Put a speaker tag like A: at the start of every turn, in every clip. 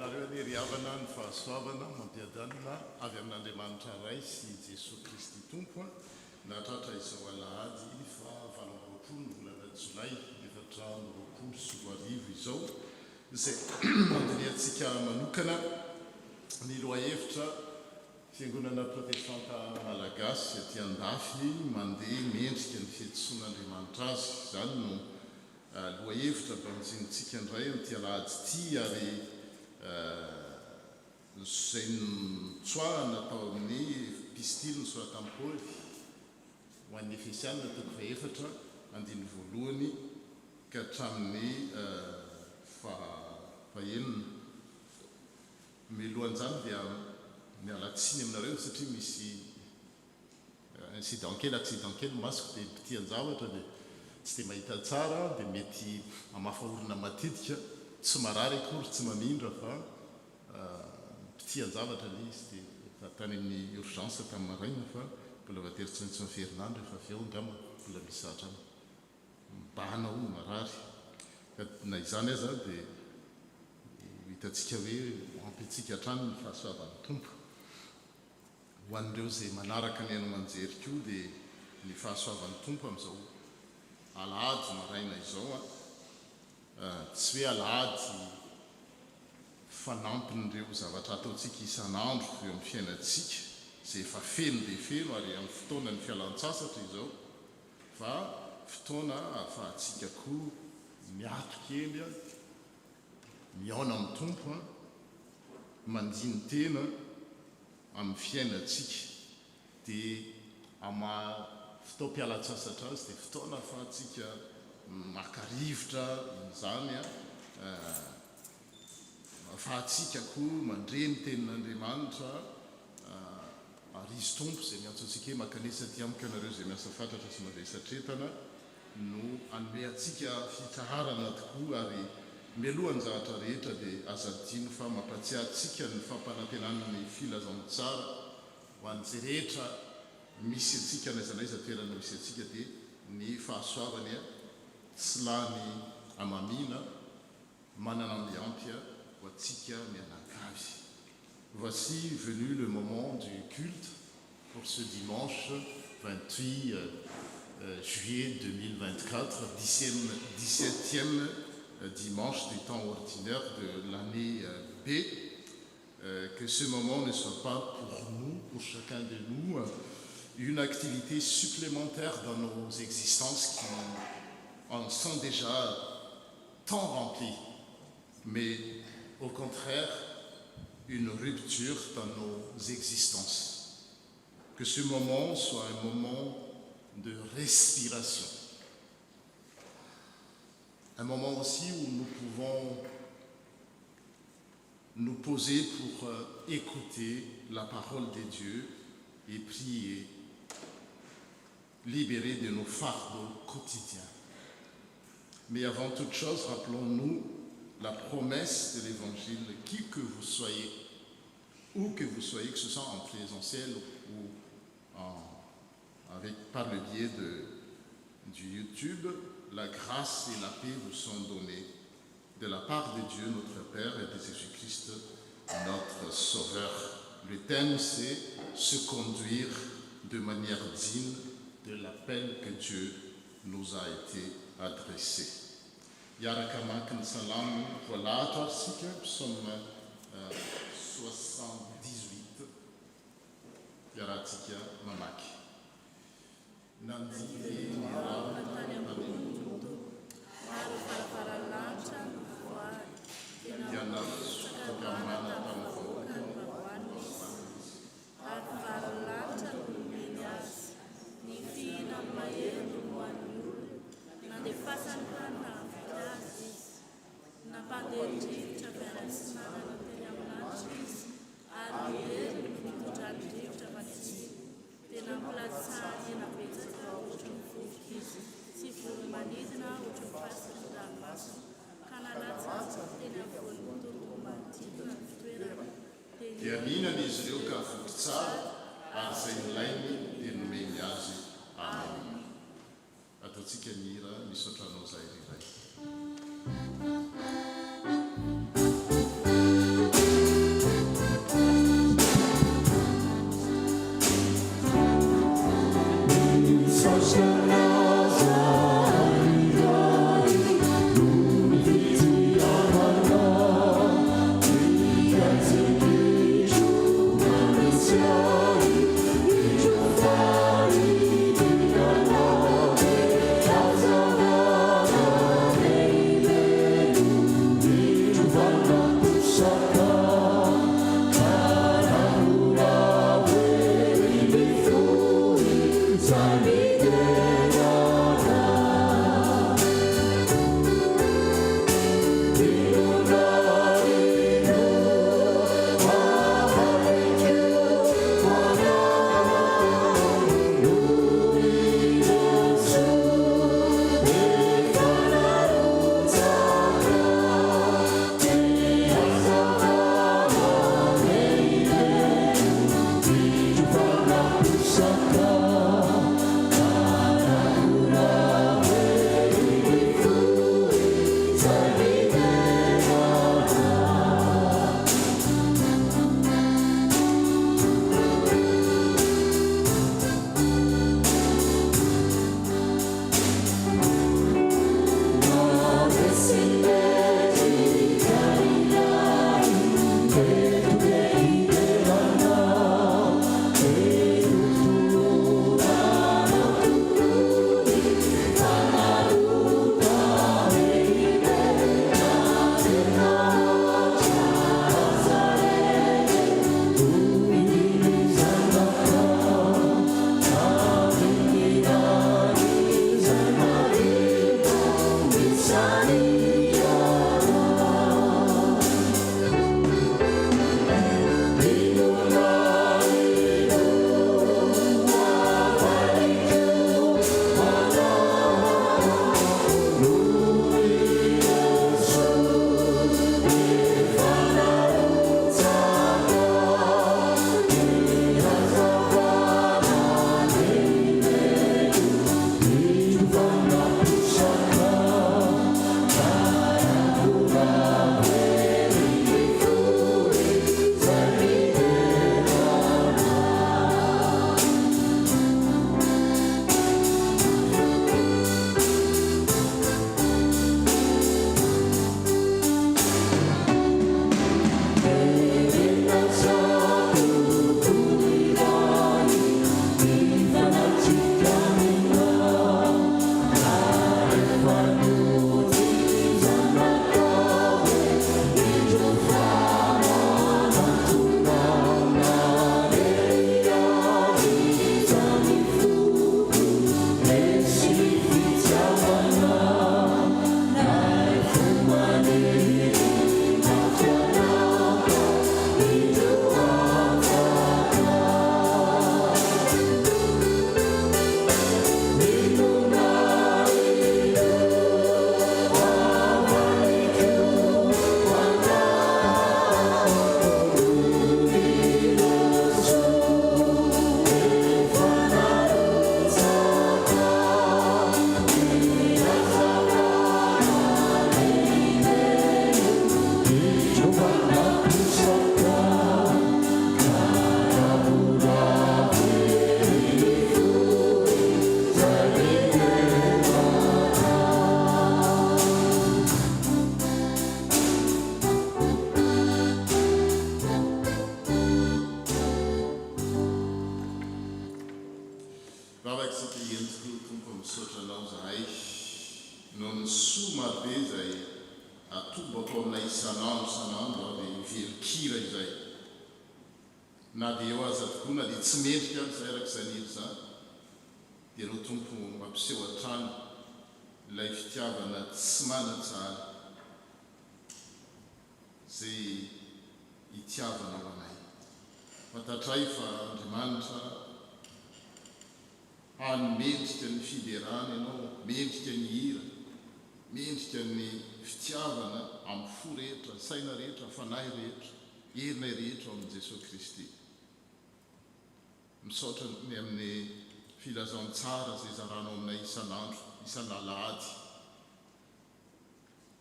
A: aminareo anie ry havana ny fahasoavana amam-piadanana avy amin'Andriamanitra Ray sy Jesoa Kristy Tompo nahatratra izao alahady faha 28 ny volana jolay 2024 izao izay handinihantsika manokana ny lohahevitra Fiangonana Protestanta Malagasy aty andafy mandeha mendrika ny fiantsoan'Andriamanitra azy. Izany no lohahevitra banjinintsika indray amin'ity alahady ity ary izay notsoahana tao amin'ny epistily nosoratan'i Paoly ho an'ny Efesiana toko fahefatra andininy voalohany ka hatramin'ny fahenina. Mialohan'izany dia miala tsiny aminareo satria misy incident kely, accident kely ny masoko dia pitihan-javatra dia tsy dia mahita tsara dia mety hamafa orona matetika, tsy marary akory, tsy mamindra fa pitihan-javatra ilay izy dia efa tany amin'ny urgence tamin'ny maraina fa mbola voatery tsy maintsy miverina any rehefa avy eo angamba mbola misy zavatra mibahana hono marary ka na izany aza dia ho hitantsika hoe ho ampy antsika hatrany ny fahasoavan'ny Tompo. Ho an'ireo izay manaraka ny haino aman-jery koa dia ny fahasoavan'ny Tompo amin'izao alahady maraina izao an, tsy hoe alahady fanampin'ireo zavatra ataontsika isan'andro eo amin'ny fiainantsika izay efa feno dia feno ary amin'ny fotoanan'ny fialan-tsasatra izao fa fotoana ahafahantsika koa miato kely, mihaona amin'ny Tompo, mandini-tena amin'ny fiainantsika. Dia amin'ny maha fotoam-pialan-tsasatra azy dia fotoana ahafahantsika maka rivotra izany, ahafahantsika koa mandre ny Tenin'Andriamanitra. Ary Izy Tompo izay miantso antsika hoe, Mankanesa aty amiko ianareo izay miasa fatratra sy mavesatretana, no hanome antsika fitsaharana tokoa. Ary mialoha ny zavatra rehetra dia aza adino fa mampatsiahy antsika ny fampanantenan'ny filazantsara ho an'izay rehetra misy antsika n'aiza n'aiza toerana misy antsika dia ny fahasoavany tsy lany hamamiana manana miampy ho antsika mianakavy. Voici venu le moment du culte pour ce dimanche 28 juillet 2024, 17e dimanche du temps ordinaire de l'année B. Que ce moment ne soit pas pour nous, pour chacun de nous, une activité supplémentaire dans nos existences qui en sont déjà tant remplies, mais au contraire une rupture dans nos existences. Que ce moment soit un moment de respiration. Un moment aussi où nous pouvons nous poser pour écouter la parole de Dieu et prier, libérer de nos fardeaux quotidiens. Mais avant toute chose, rappelons-nous la promesse de l'Évangile, qui que vous soyez, où que vous soyez, que ce soit en présentiel ou en, avec, par le biais de, du YouTube, la grâce et la paix vous sont données de la part de Dieu notre Père et de Jésus-Christ notre Sauveur. Le thème, c'est se conduire de manière digne de l'appel que Dieu nous a été adressé. Hiaraka hamaky ny salamo voalahatra ary isika, psaume 78, iarahantsika mamaky. Nandidy ny rahona
B: tany ambony ny Tompo, ary ny varavaran'ny lanitra novoahany.
A: Dia narotsaka mana tamin'ny vahoakany
B: novoaniny izy, ary ny varin'ny lanitra no nomeny azy. Ny fihinan'ny mahery no nohanin'ny olona, nandefasany hanina hahafoky azy izy. Nampandeha rivotra avy any atsinanana teny amin'ny lanitra izy, ary ny heriny no nitondrany rivotra avy any atsimo. Dia nampilatsahany hena betsaka ohatry ny vovoka izy, sy voro-manidina ohatry ny fasiky ny ranomasina, ka nalatsany teny afovoan'ny tontolo manodidina ny fitoerany. Dia
A: Dia nihinana izy ireo ka voky tsara, ary izay nilainy dia nomeny azy. Amena. Ataontsika ny hira Misaotra Anao Zahay Ry Ray. Noho ny soa marobe izay atobako aminay isan'andro isan'andro aho dia velon-kira izay. Na dia eo aza tokoa, na dia tsy mendrika aza izay araka izany hira izany, dia Ianao Tompo mampiseho hatrany ilay fitiavana tsy manan-tsahala izay itiavanao anay. Fantatray fa Andriamanitra hany mendrika ny fiderana Ianao, mendrika ny hira, mendrika ny fitiavana amin'ny fo rehetra, saina rehetra, fanahy rehetra, herinay rehetra ao amin'i Jesoa Kristy. Misaotra ny amin'ny filazantsara izay zaranao aminay isan'andro, isan'alahady.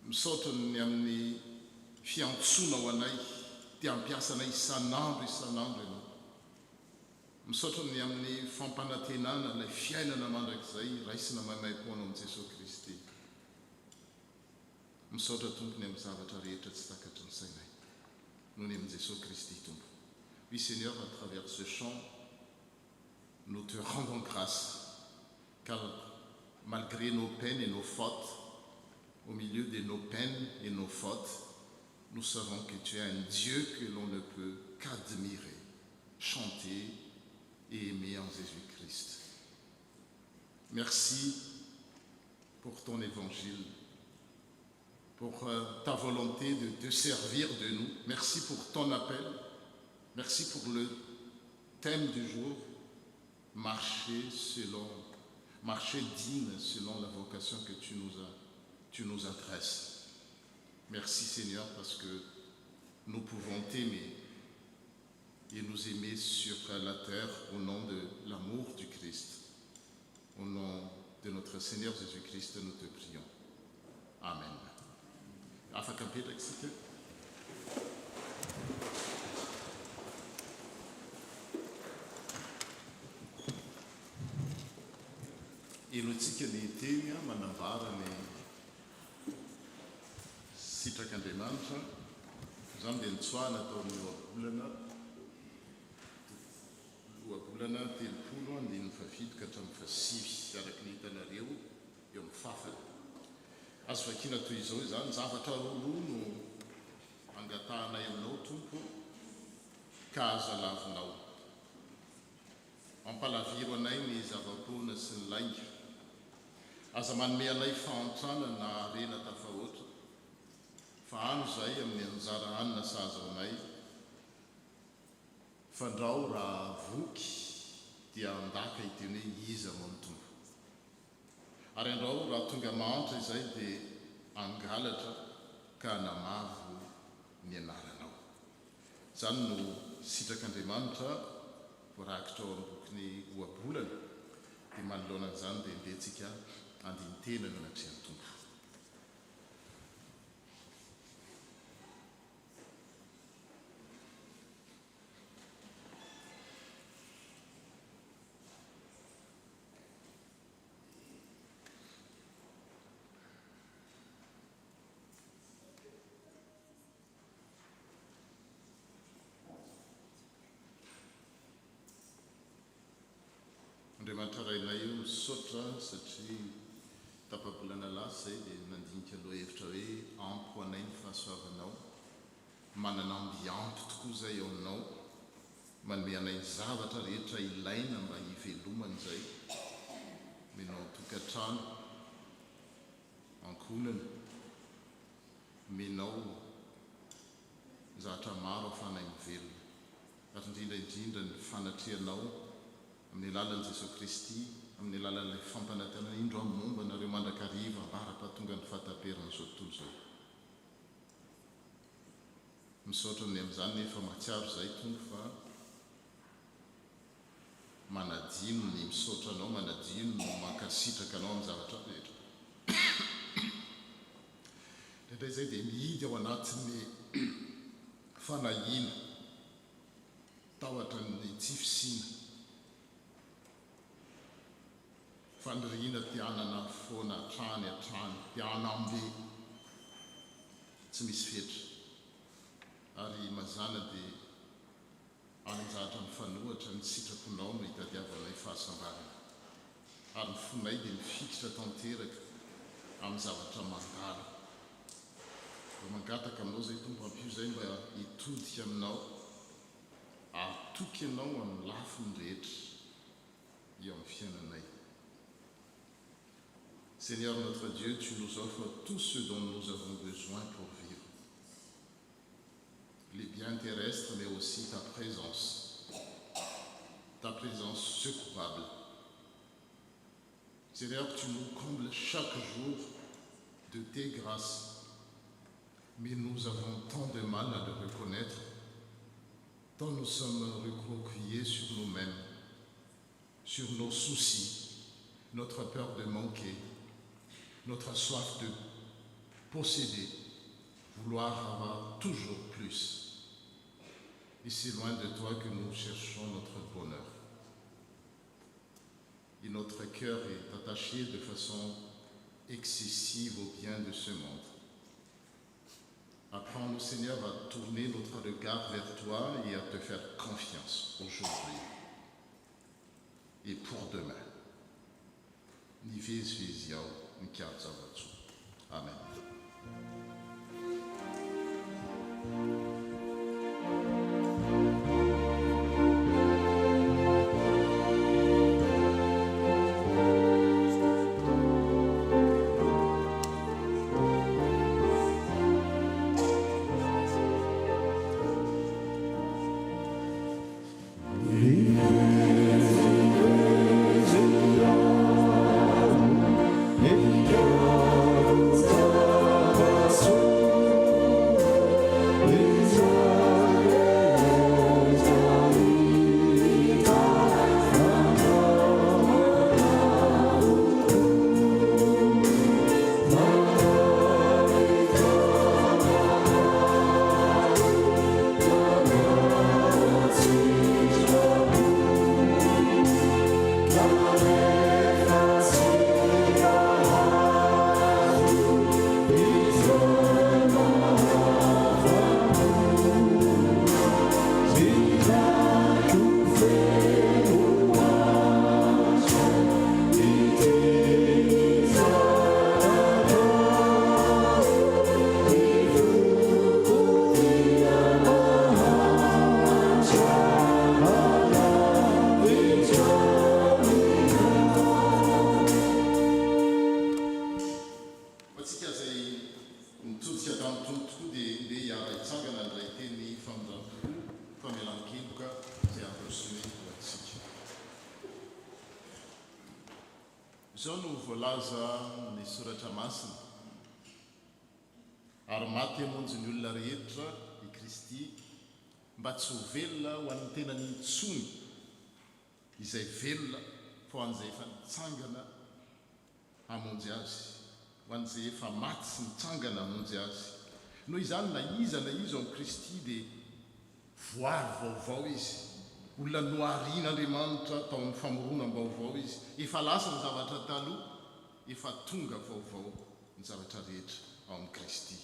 A: Misaotra ny amin'ny fiantsoanao anay te hampiasa anay isan'andro isan'andro Ianao. Misaotra ny amin'ny fampanantenana ilay fiainana mandrakizay raisina maimaimpoana ao amin'i Jesoa Kristy. Misaotra Tompo ny amin'ny zavatra rehetra tsy takatry ny sainay. Noho ny amin'i Jesoa Kristy Tompo. Oui Seigneur à travers ce chant nous te rendons grâce car malgré nos peines et nos fautes, au milieu de nos peines et nos fautes, nous savons que tu es un Dieu que l'on ne peut qu'admirer, chanter et aimer en Jésus-Christ. Merci pour ton évangile, pour euh, ta volonté de te servir de nous. Merci pour ton appel. Merci pour le thème du jour, marcher selon, marcher digne selon la vocation que tu nous, as, tu nous adresses. Merci Seigneur parce que nous pouvons t'aimer et nous aimer sur la terre au nom de l'amour du Christ. Au nom de notre Seigneur Jésus-Christ, nous te prions. Amen. Afaka mipetraka isika. Henointsika ny teny manambara ny sitrak'Andriamanitra. Izany dia nitsoahana tao amin'ny ohabolana Ohabolana 30 andininy fahafito ka hatramin'ny fahasivy, araka ny hitanareo eo amin'ny fafany. Azo vakiana toy izao izany, Zavatra roa no angatahanay aminao, Tompo, ka aza lavinao. Ampalaviro anay ny zava-poana sy ny lainga. Aza manome anay fahantrana na harena tafahoatra, fa hano izahay amin'ny anjara hanina sahaza ho anay, Fandrao raha voky dia handaka hiteny hoe iza moa ny Tompo. Ary andrao raha tonga mahantra izay dia hangalatra ka hanamavo ny anaranao. Izany no sitrak'Andriamanitra voarakitra ao amin'ny bokin'ny Ohabolana, dia manoloana an'izany dia ndeha tsika handini-tena eo anatrehan'ny Tompo. Andriamanitra Rainay o, misaotra satria tapa-bolana lasa izay dia nandinika lohahevitra hoe ampy ho anay ny fahasoavanao. Manana amby ampy tokoa izay ao aminao, manome anay ny zavatra rehetra ilaina mba hivelomana izay, omenao tokantrano, ankohonana, omenao zavatra maro ahafahanay mivelona, ary indrindra indrindra ny fanatrehanao amin'ny alalan'i Jesoa Kristy, amin'ny alalan'ilay fampanantenana, indro aho momba anareo mandrakariva ambara-pahatongan'ny fahataperan'izao tontolo izao. Misaotra ny amin'izany nefa mahatsiaro izahay Tompo fa manadino ny misaotra Anao, manadino ny mankasitraka Anao amin'ny zavatra rehetra. Indraindray izay dia mihidy ao anatin'ny fanahiana, tahotra ny tsy fisiana, faniriana te hanana foana hatrany hatrany, te hanam-be tsy misy fetra, ary mazàna dia any an-jahatra mifanohatra ny sitraponao no itadiavanay fahasambarana, ary ny fonay dia mifikitra tanteraka. amin'ny zavatra mandalo. Mba mangataka aminao izay Tompo ampio izay mba hitodika aminao hatoky anao amin'ny lafiny rehetra eo amin'ny fiainanay. Seigneur notre Dieu, tu nous offres tout ce dont nous avons besoin pour vivre. Les biens terrestres, mais aussi ta présence, ta présence secourable. Seigneur, tu nous combles chaque jour de tes grâces, mais nous avons tant de mal à le reconnaître, tant nous sommes recroquevillés sur nous-mêmes, sur nos soucis, notre peur de manquer, notre soif de posséder, vouloir avoir toujours plus. Et c'est loin de toi que nous cherchons notre bonheur. Et notre cœur est attaché de façon excessive au bien de ce monde. Apprends-nous, Seigneur, à tourner notre regard vers toi et à te faire confiance aujourd'hui et pour demain. Amen. Ho antsika izay nitodika tamin'ny Tompo tokoa dia ndeha hiara-hitsangana handray teny famindram-po, famelan-keloka izay arosony ho antsika. Izao no voalaza ny Soratra Masina, Ary maty hamonjy ny olona rehetra i Kristy, mba tsy ho velona ho an'ny tenany intsony izay velona, fa ho an'izay efa nitsangana hamonjy azy, ho an'izay efa maty sy nitsangana hamonjy azy. Noho izany, na iza na iza ao amin'i Kristy dia voary vaovao izy, olona noharian'Andriamanitra tao amin'ny famoronam-baovao izy. Efa lasa ny zavatra taloha, efa tonga vaovao ny zavatra rehetra ao amin'i Kristy.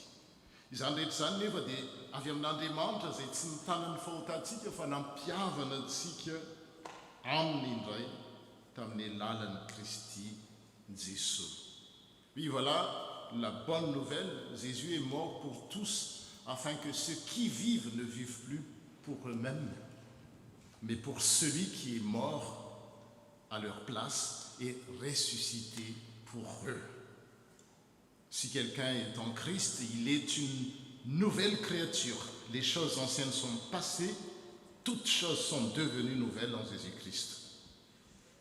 A: Izany rehetra izany nefa dia avy amin'Andriamanitra izay tsy nitana ny fahotantsika fa nampihavana antsika Aminy indray tamin'ny alalan'i Kristy Jesoa. Oui voilà la bonne nouvelle, Jésus est mort pour tous afin que ceux qui vivent ne vivent plus pour eux-mêmes mais pour celui qui est mort à leur place et ressuscité pour eux. Si quelqu'un est en Christ, il est une nouvelle créature. Les choses anciennes sont passées, toutes choses sont devenues nouvelles en Jésus-Christ.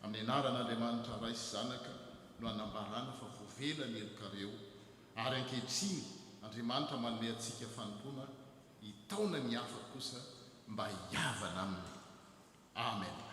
A: Amin'ny anaran'Andriamanitra Ray sy Zanaka no anambarana fa voavela ny helokareo, ary ankehitriny Andriamanitra manome antsika fanompoana hitaona ny hafa kosa mba hihavana Aminy. Amen.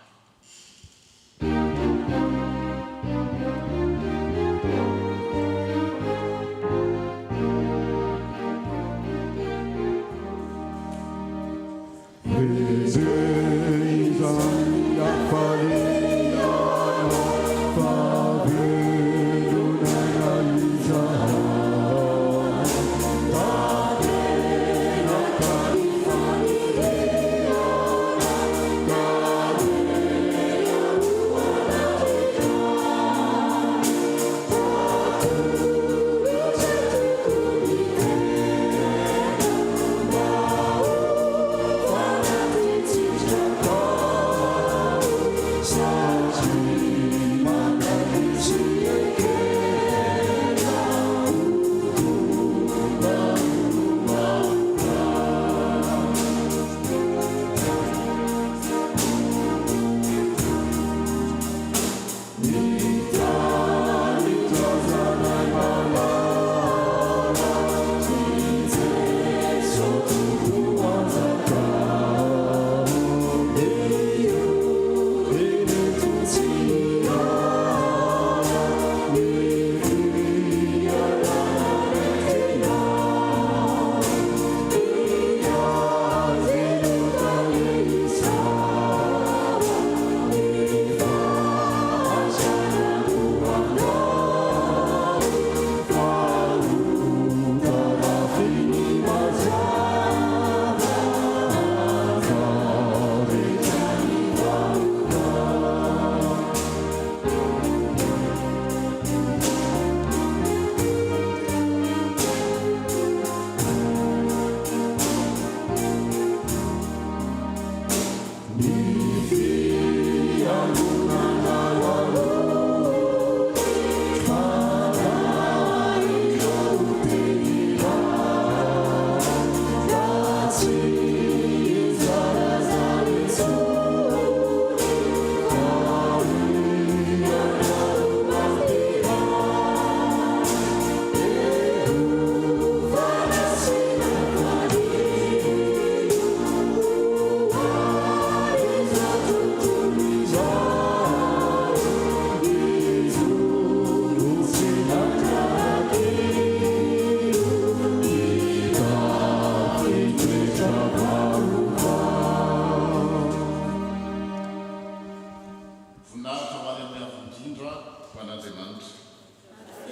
A: Voninahitra ho any amin'ny Avo Indrindra ho an'Andriamanitra.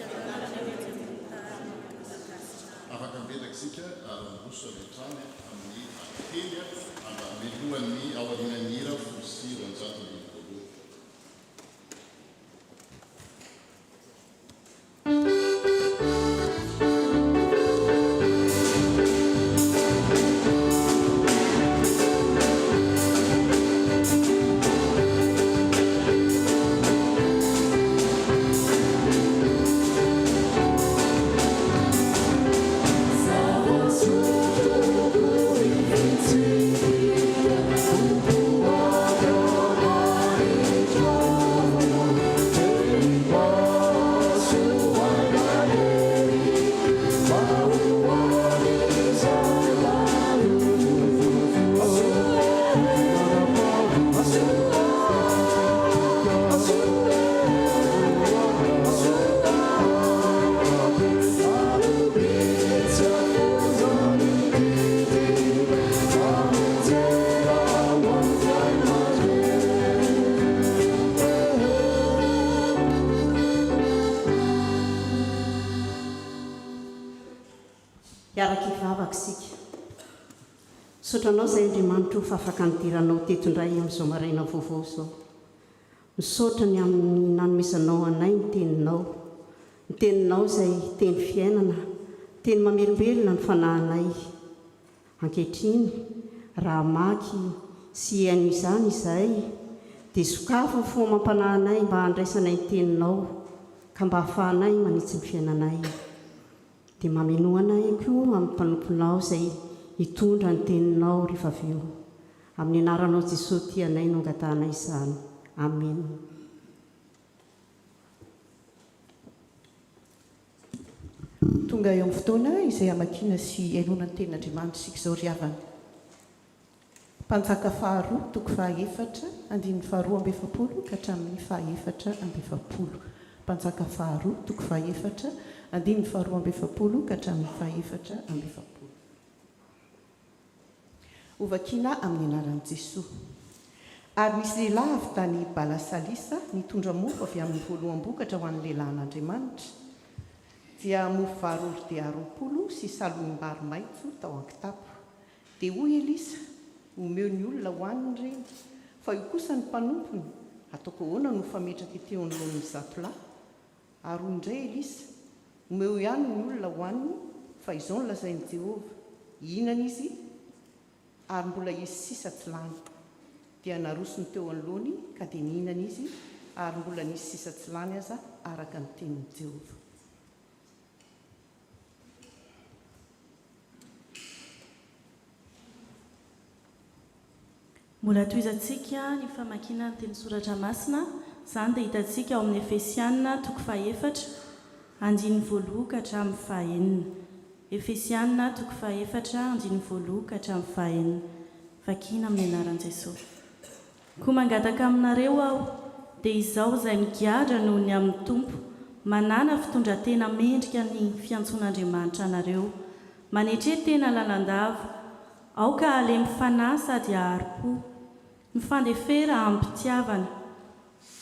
B: Ary fiadanana eo anivon'ny tany ankasitrahana.
A: Afaka mipetraka isika ary miroso avy hatrany amin'ny vakiteny milohan'ny aorianan'ny hira 210.
C: Hiaraka hivavaka isika. Misaotra Anao izahay Andriamanitra o fa afaka nidiranao teto indray amin'izao maraina vaovao izao. Misaotra ny amin'ny nanomezanao anay ny Teninao. Ny Teninao izay Teny fiainana, Teny mamelombelona ny fanahinay. Ankehitriny, raha hamaky sy hihaino izany izahay, dia sokafy ny fo amam-panahinay mba handraisanay ny Teninao, ka mba hahafahanay manitsy ny fiainanay. Dia mamenoa anay koa amin'ny mpanomponao izay hitondra ny Teninao rehefa avy eo. Amin'ny anaranao Jesoa tianay no angatahanay izany. Amena.
D: Tonga eo amin'ny fotoana izay hamakiana sy hihainoana ny Tenin'Andriamanitra isika izao ry havana. Mpanjaka faharoa, toko fahaefatra, andininy faharoa amby efapolo ka hatramin'ny fahaefatra amby efapolo. Mpanjaka faharoa, toko fahaefatra, andininy faharoa amby efapolo ka hatramin'ny fahaefatra amby efapolo. Hovakina amin'ny anaran'i Jesoa. Ary nisy lehilahy avy tany Bala-salisa nitondra mofo avy amin'ny voaloham-bokatra ho an'ny lehilahin'Andriamanitra, dia mofo vary hordea 20 sy salohim-bary maitso tao an-kitapo. Dia hoy Elisa, Omeo ny olona hohaniny ireny. Fa io kosa ny mpanompony, Ataoko ahoana no fametraka ety eo anoloan'ny zato lahy? Ary hoy indray Elisa, Omeo ihany ny olona hohaniny, fa izao no lazain'i Jehovah, Hihinana izy, ary mbola hisy sisa tsy lany. Dia narosony teo anoloany, ka dia nihinana izy, ary mbola nisy sisa tsy lany aza, araka ny tenin'i Jehovah.
B: Mbola tohizantsika ny famakiana ny teny soratra masina, izany dia hitantsika ao amin'ny Efesiana toko fahefatra, andininy voaloha ka hatramin'ny fahenina. Efesiana toko fahefatra, andininy voaloha ka hatramin'ny fahenina. Vakiana amin'ny anaran'i Jesosy. Koa mangataka aminareo aho, dia izao izay migadra noho ny amin'ny Tompo, manàna fitondran-tena mendrika ny fiantsoan'Andriamanitra anareo. Manetre tena lalandava. Aoka halemy fanahy sady hahari-po. Mifandefera amim-pitiavana.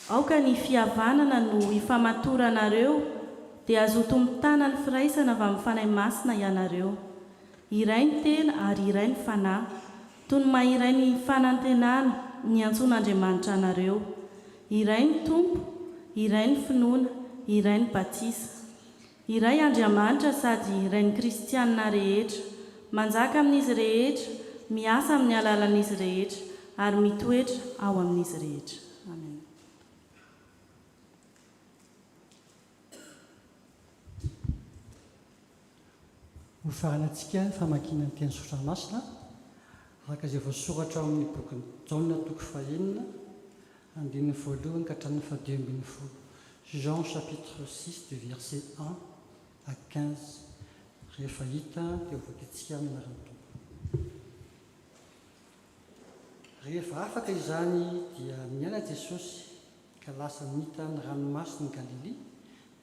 B: Aoka ny fihavanana no hifamatoranareo, dia hazoto mitana ny firaisana avy amin'ny Fanahy Masina ianareo. Iray ny tena ary iray ny Fanahy, toy ny maha iray ny fanantenana niantsoan'Andriamanitra anareo. Iray ny Tompo, iray ny finoana, iray ny batisa. Iray Andriamanitra sady Rain'ny kristiana rehetra, manjaka amin'izy rehetra, miasa amin'ny alalan'izy rehetra, ary mitoetra ao amin'izy rehetra. Amen.
E: Hofaranantsika ny famakiana ny teny soratra masina. Araka izay voasoratra ao amin'ny bokin'i Jaona toko fahenina, andininy voalohany ka hatramin'ny fahadimy ambin'ny folo. Jean chapitre 6 du verset 1 à 15. Rehefa hita dia hovakintsika amin'ny anaran'ny Tompo. Rehefa afaka izany dia niala Jesosy ka lasa nita ny ranomasin'i Galilia,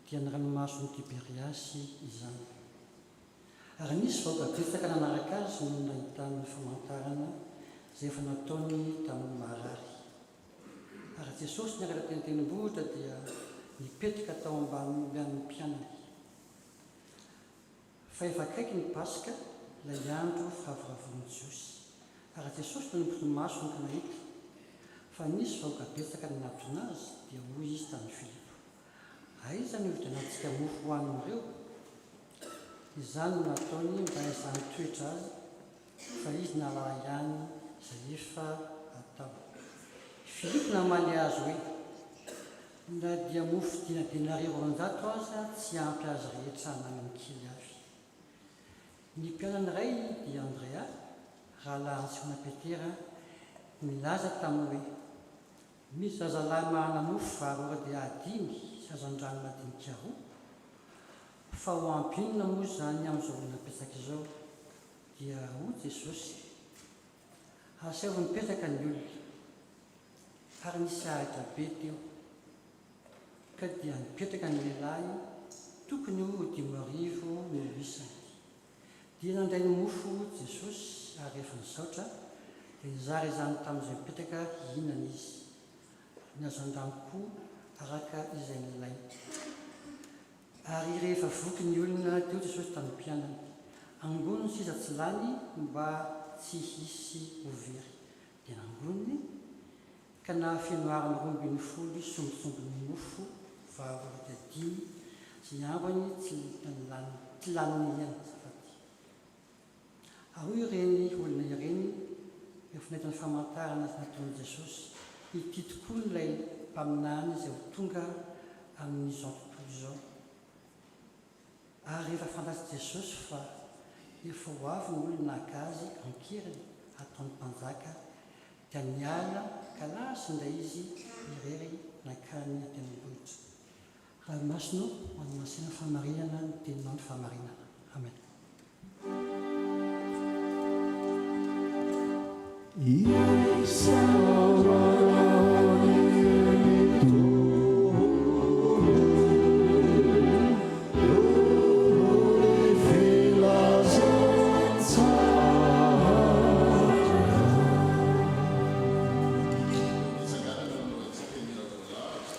E: dia ny ranomasin'i Tiberiasy izany. Ary nisy vahoaka betsaka nanaraka azy nony nahitany ny famantarana izay efa nataony tamin'ny marary. Ary Jesosy niakatra teny an-tendrombohitra dia nipetraka tao ambanin'ny mpianany. Fa efa akaiky ny Paska, ilay andro firavoravoan'ny Jiosy. Ary Jesosy nanomboka ny masony ka nahita fa nisy vahoaka betsaka nanatona azy, dia hoy izy tamin'i Filipo, Aiza no hividianantsika mofo hohanin'ireo? Izany no nataony mba hizahany toetra azy, fa izy nahalala ihany izay efa hatao. Filipo namaly azy hoe, Na dia mofo dina denaria 200 aza tsy ampy azy rehetra hananany kely avy. Ny mpianany iray dia Andrea, rahalahin'i Simona Petera, nilaza taminy hoe, Misy zazalahy manana mofo vary hordea dimy sy hazandrano madinika roa, fa ho ampy inona moa izany amin'izao olona betsaka izao? Dia hoy Jesosy, Asaivo mipetraka ny olona. Ary nisy ahitra be teo, ka dia nipetraka ny lehilahy, tokony ho 5000 no isany. Dia nandray ny mofo Jesosy, ary rehefa nisaotra, dia nizara izany tamin'izay mipetraka hihinana Izy, ary ny hazandrano koa araka izay nilainy. Ary rehefa voky ny olona, dia hoy Jesosy tamin'ny mpianany, Angony ny sisa tsy lany mba tsy hisy ho very. Dia nangoniny, ka nahafeno harona 12 sombintsombin'ny mofo vary hordea dimy, izay ambiny tsy lany, tsy laniny ihany, azafady. Ary hoy ireny olona ireny, rehefa nahita ny famantarana izay nataon'i Jesosy, Ity tokoa ilay Mpaminany izay ho tonga amin'izao tontolo izao. Ary rehefa fantatr'i Jesosy fa efa ho avy ny olona haka Azy an-keriny hataony mpanjaka, dia niala ka lasa indray Izy irery nankany an-tendrombohitra. Ray Masina ô, manamasina ny fahamarinana ny teninao ny fahamarinana. Amen.
A: Fitsanganana nanaovantsika ny hira voalahatra.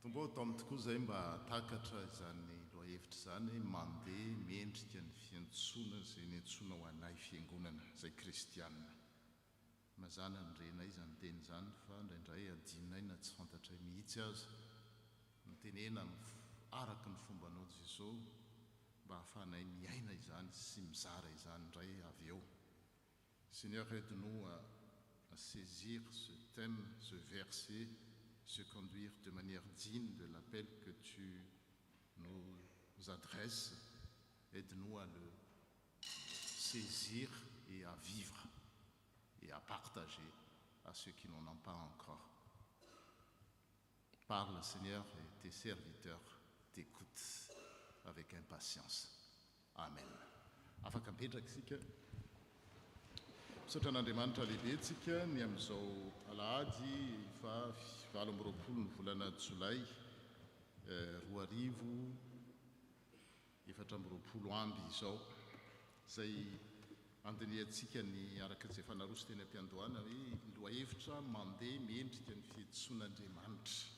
A: Tompo ô, taomy tokoa izay mba hahatakatra izany lohahevitra izany hoe mandeha mendrika ny fiantsoana izay niantsoanao anay Fiangonana izay Kristiana. Mazàna ny renay izany teny izany fa indraindray adinonay na tsy fantatray mihitsy aza. Mitenena araka ny fombanao Jeso mba hahafahanay miaina izany sy mizara izany indray avy eo. Seigneur aide-nous à saisir ce thème, ce verset, se conduire de manière digne de l'appel que tu nous adresse. Aide-nous à le saisir et à vivre et à partager à ceux qui n'en ont pas encore. Parle, Seigneur, et tes serviteurs t'écoutent avec impatience. Amen. Afaka mipetraka isika. Misaotra an'Andriamanitra lehibe tsika ny amin'izao alahady fa 28 ny volana jolay 2024 izao izay andinihantsika ny araka izay efa naroso teny am-piandohana hoe lohahevitra mandeha mendrika ny fiantsoan'Andriamanitra.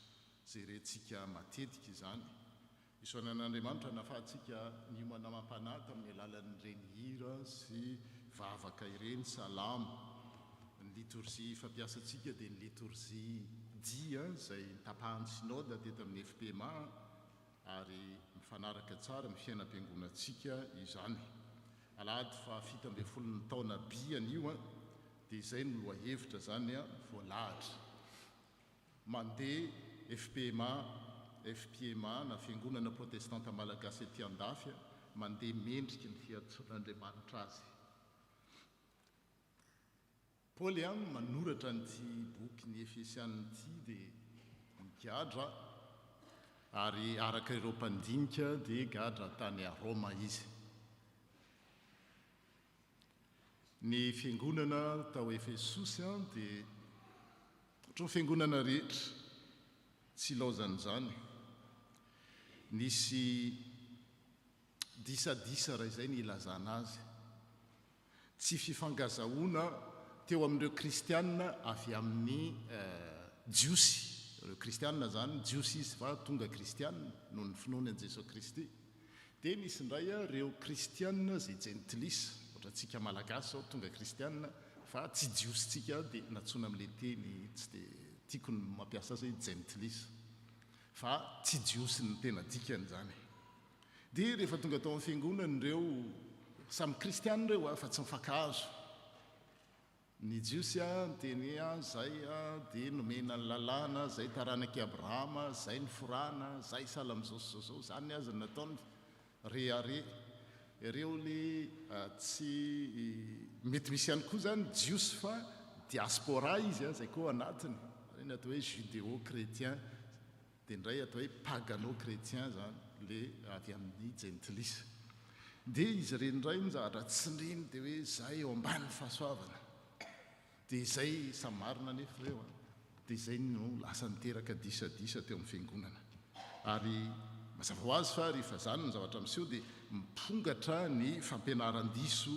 A: Jerentsika matetika izany. Isaorana an'Andriamanitra nahafahantsika niomana amam-panahy tamin'ny alalan'ireny hira sy vavaka ireny, salamo. Ny litorzia fampiasantsika dia ny litorzia dia izay notapahan'ny Synoda teto amin'ny FPMA ary mifanaraka tsara amin'ny fiainam-piangonantsika izany. Alahady faha 17 ny taona by anio dia izay no lohahevitra izany voalahatra. Mandeha fpma, fpma na Fiangonana Protestanta Malagasy aty Andafy mandeha mendriky ny fiantsoan'Andriamanitra azy. Paoly manoratra an'ity bokin'ny Efesiana ity dia nigadra ary araka ireo mpandinika dia gadra tany Roma izy. Ny fiangonana tao Efesosy dia ohatran'ny fiangonana rehetra, tsy ilaozan'izany. Nisy disadisa raha izay ny ilazana azy. Tsy fifankazahoana teo amin'ireo kristiana avy amin'ny Jiosy. Ireo kristiana izany, Jiosy izy fa tonga kristiana noho ny finoany an'i Jesoa Kristy. Dia nisy indray ireo kristiana izay jentilisa, ohatra antsika Malagasy izao tonga kristiana fa tsy Jiosy tsika dia nantsoina amin'ilay teny tsy dia tiako ny mampiasa azy hoe jentilisa fa tsy Jiosy ny tena dikany izany. Dia rehefa tonga tao amin'ny fiangonana ireo, samy kristiana ireo fa tsy mifankahazo. Ny Jiosy niteny hoe, Zay dia nomena ny lalàna, zay taranak'i Abrahama, zay niforana, zay sahala amin'izao sy izao izao. Izany aza no nataony rehareha. Ireo le tsy mety misy ihany koa izany Jiosy fa diaspora izy, zay koa ao anatiny. Ireny atao hoe judéo-chrétien. Dia indray atao hoe pagano-chrétien izany, le avy amin'ny jentilisa. Dia izy ireny indray ny zavatra tsindriny dia hoe izay eo ambany fahasoavana. Dia izay, samy marina anefa ireo an, dia izay no lasa niteraka disadisa teo amin'ny fiangonana. Ary mazava ho azy fa rehefa izany ny zavatra miseho dia mipongatra ny fampianaran-diso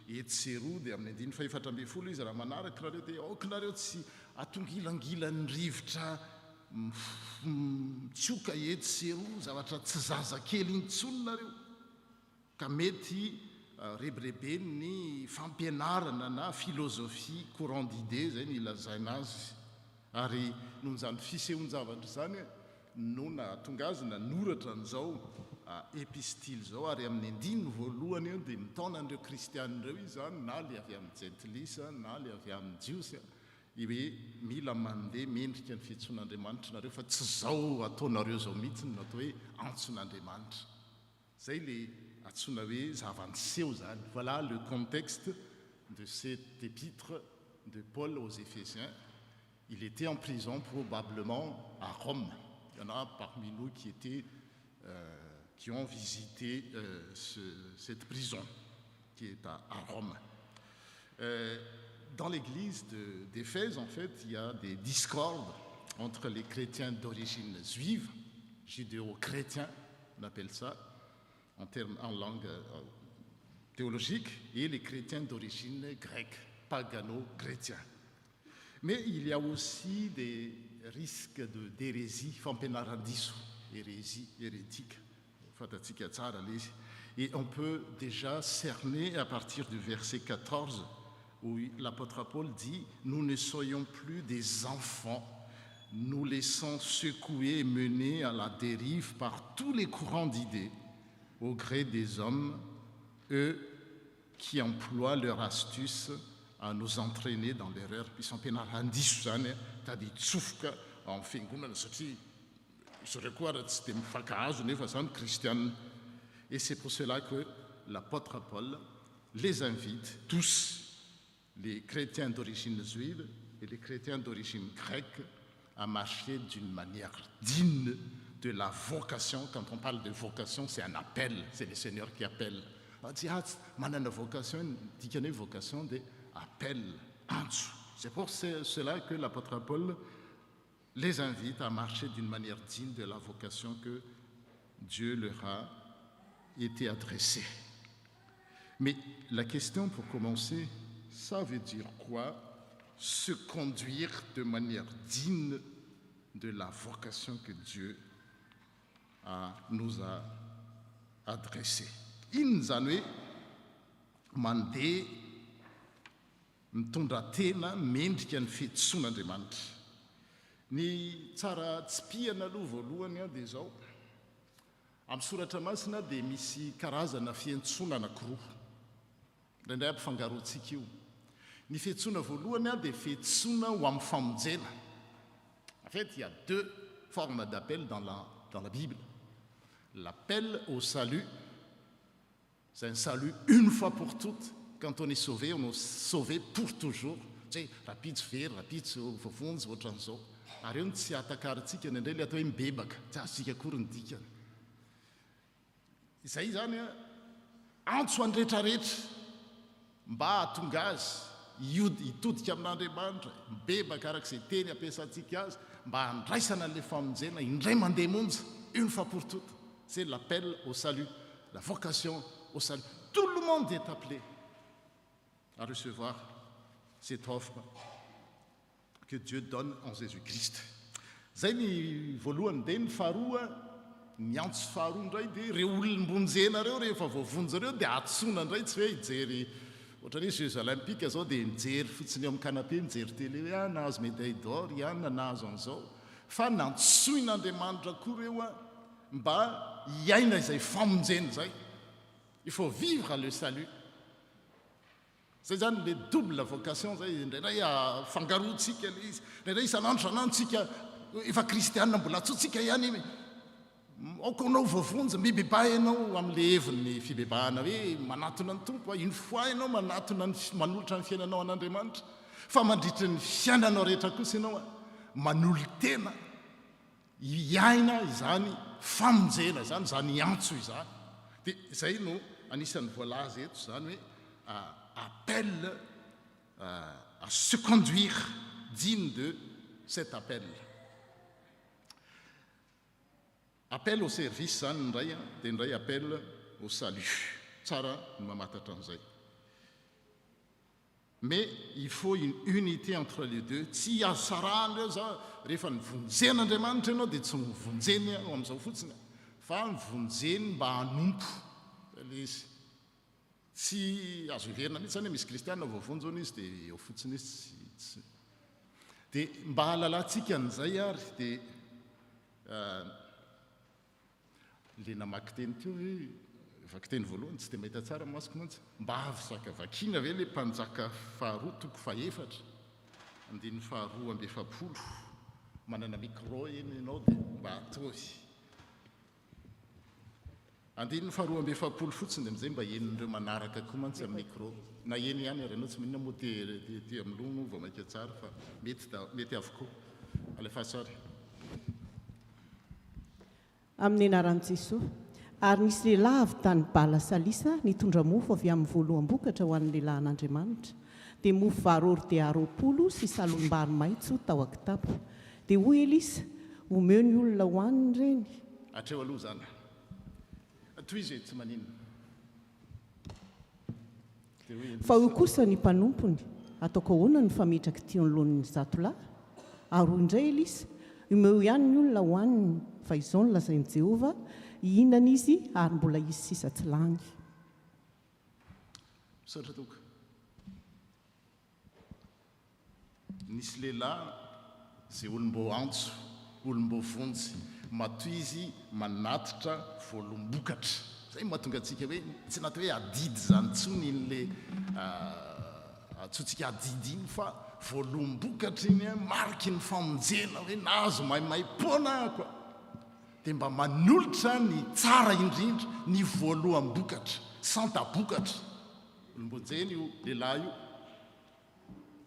A: etsy sy eroa, dia amin'ny andininy fahefatra ambin'ny folo izy raha manaraka nareo dia aoka nareo tsy atongilangilan'ny rivotra mitsioka etsy sy eroa, zavatra tsy zazakely intsony nareo, ka mety rebireben'ny fampianarana na philosophie, courant d'idée zay no ilazaina azy. Ary noho izany fisehoan-javatra izany no nahatonga azy nanoratra an'izao epistily izao, ary amin'ny andininy voalohany dia mitaona an'ireo kristiana ireo izy izany, na ilay avy amin'ny jentilisa na ilay avy amin'ny jiosy, Hoe mila mandeha mendrika ny fiantsoan'Andriamanitra nareo fa tsy zao ataonareo zao mihitsy no atao hoe antson'Andriamanitra. Zay le antsoina hoe zava-niseho zany. Voilà le contexte de cet épître de Paul aux Éphésiens. Il était en prison probablement à Rome. Il y en a parmi nous qui étaient qui ont visité ce, cette prison qui est à Rome. Dans l'église d'Éphèse, en fait, il y a des discordes entre les chrétiens d'origine juive, judéo-chrétiens, on appelle ça, en, termes, en langue théologique, et les chrétiens d'origine grecque, pagano-chrétiens. Mais il y a aussi des risques d'hérésie, fampianaran-diso, hérésie, hérétique, fantatsika tsara le izy. Et on peut déjà cerner à partir du verset 14 où l'apôtre Paul dit: «Nous ne soyons plus des enfants, nous laissant secouer et mener à la dérive par tous les courants d'idées, au gré des hommes, eux qui emploient leur astuce à nous entraîner dans l'erreur.» Misy fampianaran-diso zany tady hitsofoka ao amin'ny fiangonana satria zareo koa raha tsy dia mifankahazo nefa zany kristianina. Et c'est pour cela que l'apôtre Paul les invite tous, les chrétiens d'origine juive et les chrétiens d'origine grecque, à marcher d'une manière digne de la vocation. Quand on parle de vocation, c'est un appel, c'est le Seigneur qui appelle. Tsy manana vocation, dikany hoe vocation dia appel, antso. C'est pour cela que l'apôtre Paul les invite à marcher d'une manière digne de la vocation que Dieu leur a été adressée. Mais la question pour commencer, ça veut dire quoi se conduire de manière digne de la vocation que Dieu a, nous a adressée? Inona izany hoe mandeha mitondra tena mendrika ny fiantsoan'Andriamanitra? Ny tsara tsipihana aloha voalohany dia izao, Amin'ny Soratra Masina dia misy karazana fiantsoana anankiroa. Indraindray ampifangaroantsika io. Ny fiantsoana voalohany dia fiantsoana ho amin'ny famonjena. En fait, il y a deux formes d'appel dans la, dans la Bible. L'appel au salut, c'est un salut une fois pour toutes. Quand on est sauvé, on est sauvé pour toujours. Tsy hoe rahampitso very, rahampitso voavonjy, ohatran'izao. Ary eo no tsy ahatakarintsika indraindray ilay atao hoe mibebaka. Tsy azontsika akory ny dikany. Izay izany antso an'ny rehetrarehetra mba hahatonga azy hiody, hitodika amin'Andriamanitra, mibebaka araka izay teny ampiasantsika azy, mba handraisana an'ilay famonjena indray mandeha monja, une fois pour toutes. C'est l'appel au salut, la vocation au salut. Tout le monde est appelé à recevoir cette offre que Dieu donne en Jésus-Christ. Zay ny voalohany. Dia ny faharoa, ny antso faharoa indray dia ireo olom-bonjena ireo rehefa voavonjy ireo dia antsoina indray, tsy hoe hijery ohatran'ny hoe Jeux Olympiques zao dia mijery fotsiny eo amin'ny canapé, mijery télé hoe ah nahazo médaille d'or i anona, nahazo an'izao, fa nantsoin'Andriamanitra koa ireo mba hiaina izay famonjena izay. Il faut vivre le salut. Zay zany le double vocation zay, indraindray afangaroantsika le izy, indraindray isan'andro isan'andro tsika efa kristianina mbola antsointsika ihany, aoka anao voavonjy, mibebaha ianao amin'le heviny fibebahana hoe manatona ny Tompo, une fois ianao manatona ny manolotra ny fiainanao an'Andriamanitra, fa mandritra ny fiainanao rehetra kosa ianao manolo-tena Hiaina izany famonjena izany, izany antso izany. Dia izay no anisan'ny voalaza eto izany hoe appel à se conduire digne de cet appel. Appel au service izany ny iray, dia ny iray appel au salut. Tsara ny mamantatra an'izay. Mais il faut une unité entre les deux, tsy azo sarahana ireo za, rehefa nivonjen'Andriamanitra ianao dia tsy novonjeny ho amin'izao fotsiny fa nivonjeny mba hanompo, zay le izy, tsy azo heverina mihitsy zany hoe misy kristiana voavonjy hono izy dia eo fotsiny izy tsy tsy dia mba hahalalantsika an'izay ary dia Le namaky teny teo ve vakiteny voalohany tsy dia mahita tsara ny masoko mantsy. Mba avy zaka vakiana ve le mpanjaka faharoa toko fahefatra andininy faharoa 42 manana micro eny ianao dia mba ataovy andininy faharoa 42 fotsiny dia amin'izay mba henon'ireo manaraka koa mantsy amin'ny micro na eny ihany ary ianao tsy maninona moa ty ty amin'ny loha moa vao maika tsara fa mety da mety avokoa alefaso ary.
D: Amin'ny anaran'i Jesoa. Ary nisy lehilahy avy tany Bala-Salisa nitondra mofo avy amin'ny voaloham-bokatra ho an'ny lehilahin'Andriamanitra, dia mofo vary hordea 20 sy salohim-bary maitso tao an-kitapo. Dia hoy Elisa, Omeo ny olona hohaniny ireny.
A: Hatreo aloha izany. Tohizo e, tsy maninona.
D: Fa hoy kosa ny mpanompony, Ataoko ahoana ny fametraka ity anoloan'ny zatolahy? Ary hoy indray Elisa, Omeo ihany ny olona hohaniny, fa izao no lazain'i Jehovah, Hihinana izy ary mbola hisy sisa tsy lany.
A: Misaotra tompoko. Nisy lehilahy izay olom-boaantso, olom-boavonjy, matoa izy manatitra voaloam-bokatra. Izay no mahatonga antsika hoe tsy natao hoe adidy izany intsony iny le antsointsika adidy iny fa voaloam-bokatra iny, mariky ny famonjena hoe nahazo maimaim-poana aho koa. Dia mba manolotra ny tsara indrindra, ny voaloham-bokatra, santa-bokatra. Olom-boanjeny io lehilahy io.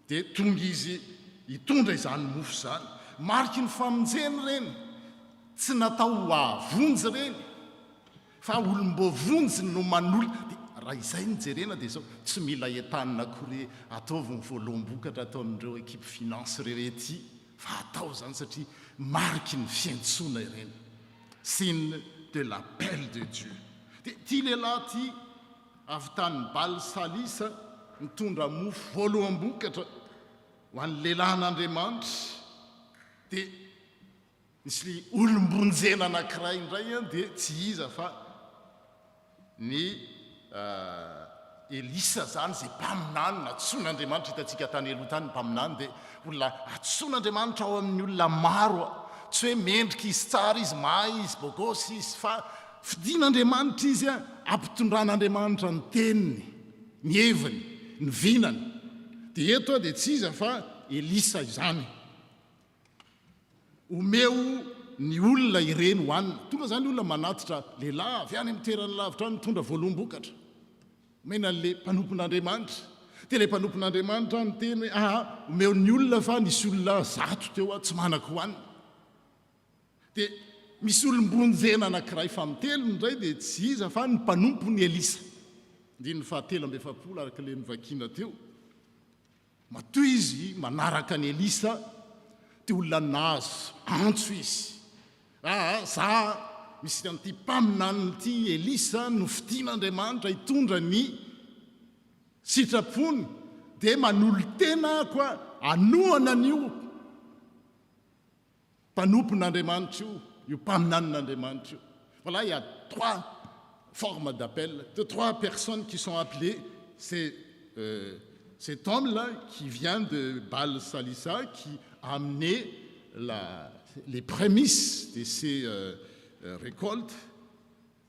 A: Dia tonga izy hitondra izany mofo izany. Mariky ny famonjena ireny. Tsy natao ho hahavonjy ireny, fa olom-boavonjy no manolotra. Dia raha izay no jerena dia izao, tsy mila entanina akory hoe ataovy ny voaloham-bokatra ataon'ireo équipe finance ireo ety, fa atao izany satria mariky ny fiantsoana ireny. Signe de l'appel de Dieu. Dia ity lehilahy ity avy tany Baal-Salisa nitondra mofo voaloham-bokatra ho an'ny lehilahin'Andriamanitra, dia nisy olom-bonjena anankiray indray dia tsy iza fa ny Elisa izany izay mpaminany nantsoin'Andriamanitra, hitantsika tany aloha tany ny mpaminany dia olona antsoin'Andriamanitra ao amin'ny olona maro, tsy hoe mendrika izy tsara izy, mahay izy, bogosy izy, fa fidin'Andriamanitra izy ampitondran'Andriamanitra ny teniny, ny heviny, ny vinany. Dia eto dia tsy iza fa Elisa izany. Omeo ny olona ireny hohanina. Tonga izany olona manatitra lehilahy avy any amin'ny toerana lavitra any mitondra voaloham-bokatra. Omena an'ilay mpanompon'Andriamanitra. Dia ilay mpanompon'Andriamanitra niteny hoe, Aa, omeo ny olona fa nisy olona zato teo tsy manan-kohanina. Dia misy olom-bonjena anankiray fanintelony indray dia tsy iza fa ny mpanompon'i Elisa. Andininy fahatelo amby 40 araka ilay novakiana teo. Matoa izy manaraka an'i Elisa dia olona nahazo antso izy. Aa, za misy an'ity mpaminaniny ity Elisa nofidin'Andriamanitra hitondra ny sitrapony dia manolo-tena aho koa hanohana an'io mpanompon'Andriamanitra io, io mpaminanin'Andriamanitra io. Voilà, il y a trois formes d'appel, de trois personnes qui sont appelées. C'est euh, cet homme-là qui vient de Baal Salissa, qui a amené la, les prémices de ces euh, euh récoltes.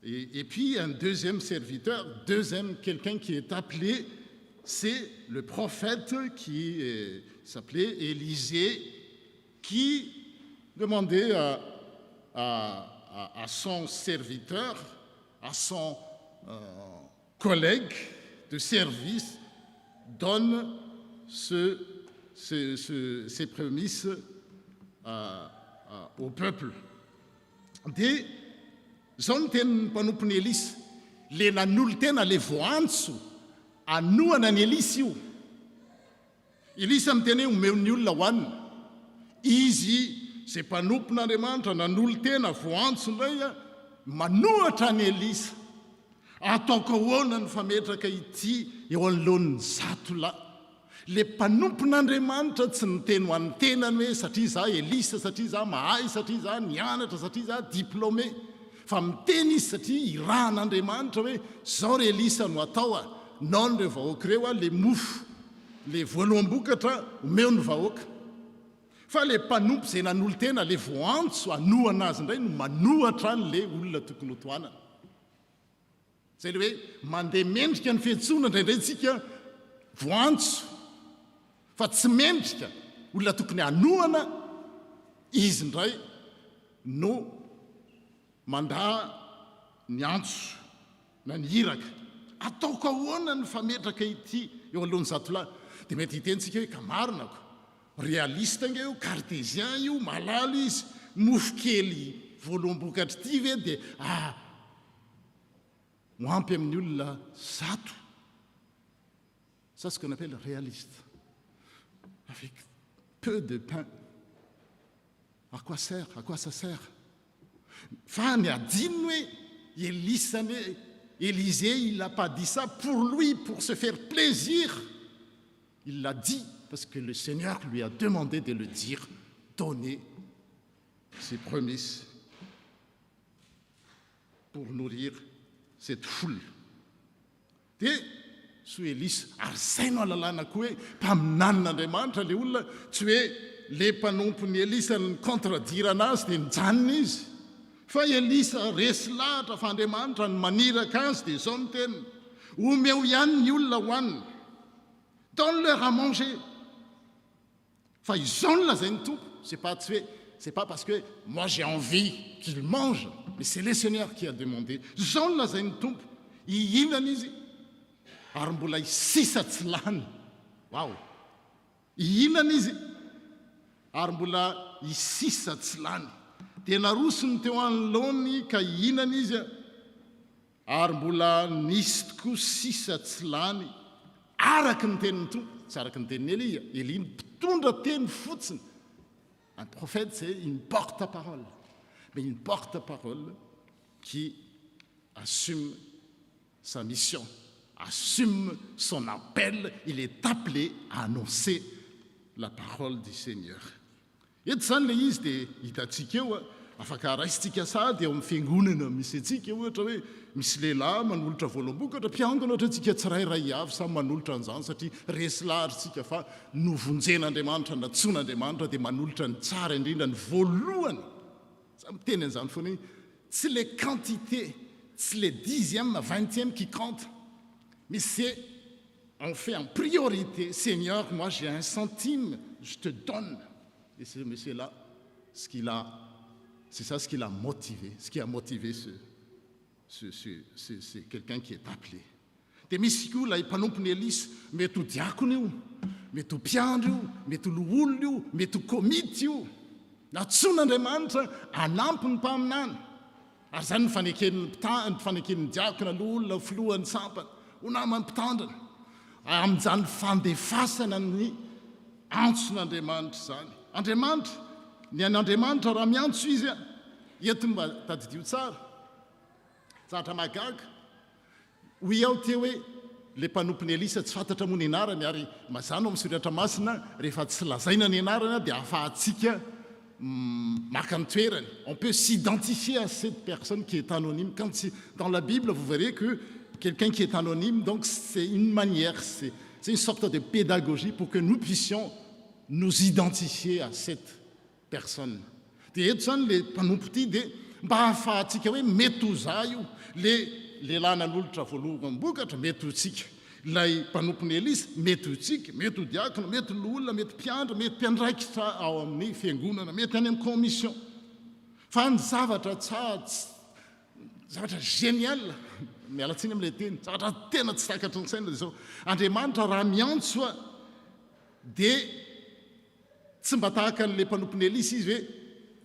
A: Et, et puis un deuxième serviteur, deuxième quelqu'un qui est appelé, c'est le prophète qui s'appelait Élisée, qui demandait à, à, à, son serviteur, à son euh, collègue de service, donne ce, ce, ce, ces prémices au peuple. Dia izao no tenin'ny mpanompon'i Elisa, le nanolo-tena, le voantso hanohana an'i Elisa io. Elisa miteny hoe omeo ny olona hohanina. Izy izay mpanompon'Andriamanitra nanolo-tena voantso indray manohatra an'i Elisa. Ataoko ahoana ny fametraka ity eo anoloan'ny 100 lahy? Le mpanompon'Andriamanitra tsy niteny ho an'ny tenany hoe satria za Elisa, satria za mahay, satria za nianatra, satria za diplômé. Fa miteny izy satria irahan'Andriamanitra hoe zao ry Elisa no atao a, non ireo vahoaka ireo a, le mofo, le voaloham-bokatra omeo ny vahoaka. Fa le mpanompo izay nanolo-tena, le voantso hanohana azy indray no manohatra an'le olona tokony hotohanana. Izay le hoe mandeha mendrika ny fiantsoana indraindray tsika voantso fa tsy mendrika olona tokony hanohana izy indray no mandà ny antso na ny iraka. Ataoko ahoana ny fametraka ity eo alohan'ny 100 lahy? Dia mety hiteny tsika hoe ka marina ko. Réaliste ange io, cartésien io, malala izy, mofo kely voaloham-bokatra ity ve dia ah ho ampy amin'ny olona 100? Ça ce qu'on appelle réaliste. Avec peu de pain. À quoi sert? À quoi ça sert? Fa ny adino hoe Elisa anie, Élisée il a pas dit ça pour lui, pour se faire plaisir. Il l'a dit parce que le Seigneur lui a demandé de le dire, donner ses prémices pour nourrir cette foule. Dia so Elisa, ary izay no ahalalana koa hoe mpaminanin'Andriamanitra ilay olona, tsy hoe le mpanompon'i Elisa ni-contredire anazy dia nijanona izy. Fa Elisa resy lahatra fa Andriamanitra no maniraka azy dia izao no teniny, omeo ihany ny olona hohanina. Donne leur à manger. Fa izao no lazain'ny Tompo, c'est pas tsy hoe. c'est pas parce que moi j'ai envie qu'il mange, mais c'est le Seigneur qui a demandé. Izao no lazain'ny Tompo, hihinana izy ary mbola hisisa tsy lany. Waouh! Hihinana izy ary mbola hisisa tsy lany. Dia narosony teo anoloany ka hihinana izy ary mbola nisy tokoa sisa tsy lany araka ny tenin'ny Tompo, tsy araka ny tenin'i Elia. Elia mpitondra teny fotsiny. Un prophète c'est une porte-parole, mais une porte-parole qui assume sa mission, assume son appel, il est appelé à annoncer la parole du Seigneur. Eto izany ilay izy dia hitantsika eo, afaka raisintsika sahady eo amin'ny fiangonana misy antsika, ohatra hoe misy lehilahy manolotra voaloham-bokatra, mpiangona ohatra antsika tsirairay avy samy manolotra an'izany satria resy lahatra isika fa novonjen'Andriamanitra, nantsoin'Andriamanitra dia manolotra ny tsara indrindra, ny voalohany. Za miteny an'izany foana hoe tsy le quantité, tsy le dixième, vingtième qui compte, mais c'est on fait en priorité, Seigneur, moi j'ai un centime, je te donne. Et ce monsieur-là, ce qu'il a, c'est ça ce qui l'a motivé, ce qui a motivé ce, ce, ce, ce, c'est quelqu'un qui est appelé. Dia misy koa ilay mpanompon'i Elisa, mety ho diakona io, mety ho mpiandry io, mety ho loholona io, mety ho komity io. Nantsoin'Andriamanitra hanampy ny mpaminany. Ary izany no faneken'ny mpita-, ny faneken'ny diakona, loholona, filohan'ny sampana, ho naman'ny mpitandrina. Amin'izany fandefasana ny antson'Andriamanitra izany. Andriamanitra, ny an'Andriamanitra raha miantso Izy, eto mba tadidio tsara, zavatra mahagaga, Hoy aho teo hoe, ilay mpanompon'i Elisa, tsy fantatra moa ny anarany, ary mazàna ao amin'ny Soratra Masina, rehefa tsy lazaina ny anarana dia ahafahantsika maka ny toerany. On peut s'identifier à cette personne qui est anonyme. Quand c'est dans la Bible, vous verrez que quelqu'un qui est anonyme, donc c'est une manière, c'est une sorte de pédagogie pour que nous puissions nous identifier à cette personne. Dia eto izany ilay mpanompo ity dia mba hahafahantsika hoe mety ho za io, ilay lehilahy nanolotra voaloham-bokatra mety ho tsika, ilay mpanompon'i Elisa mety ho tsika, mety ho diakona, mety ho loholona, mety mpiandry, mety mpiandraikitra ao amin'ny fiangonana, mety any amin'ny commission. Fa ny zavatra tsa zavatra génial, miala tsiny amin'ilay teny, zavatra tena tsy takatry ny saina dia izao, Andriamanitra raha miantso dia Tsy mba tahaka an'ilay mpanompon'i Elisa izy hoe,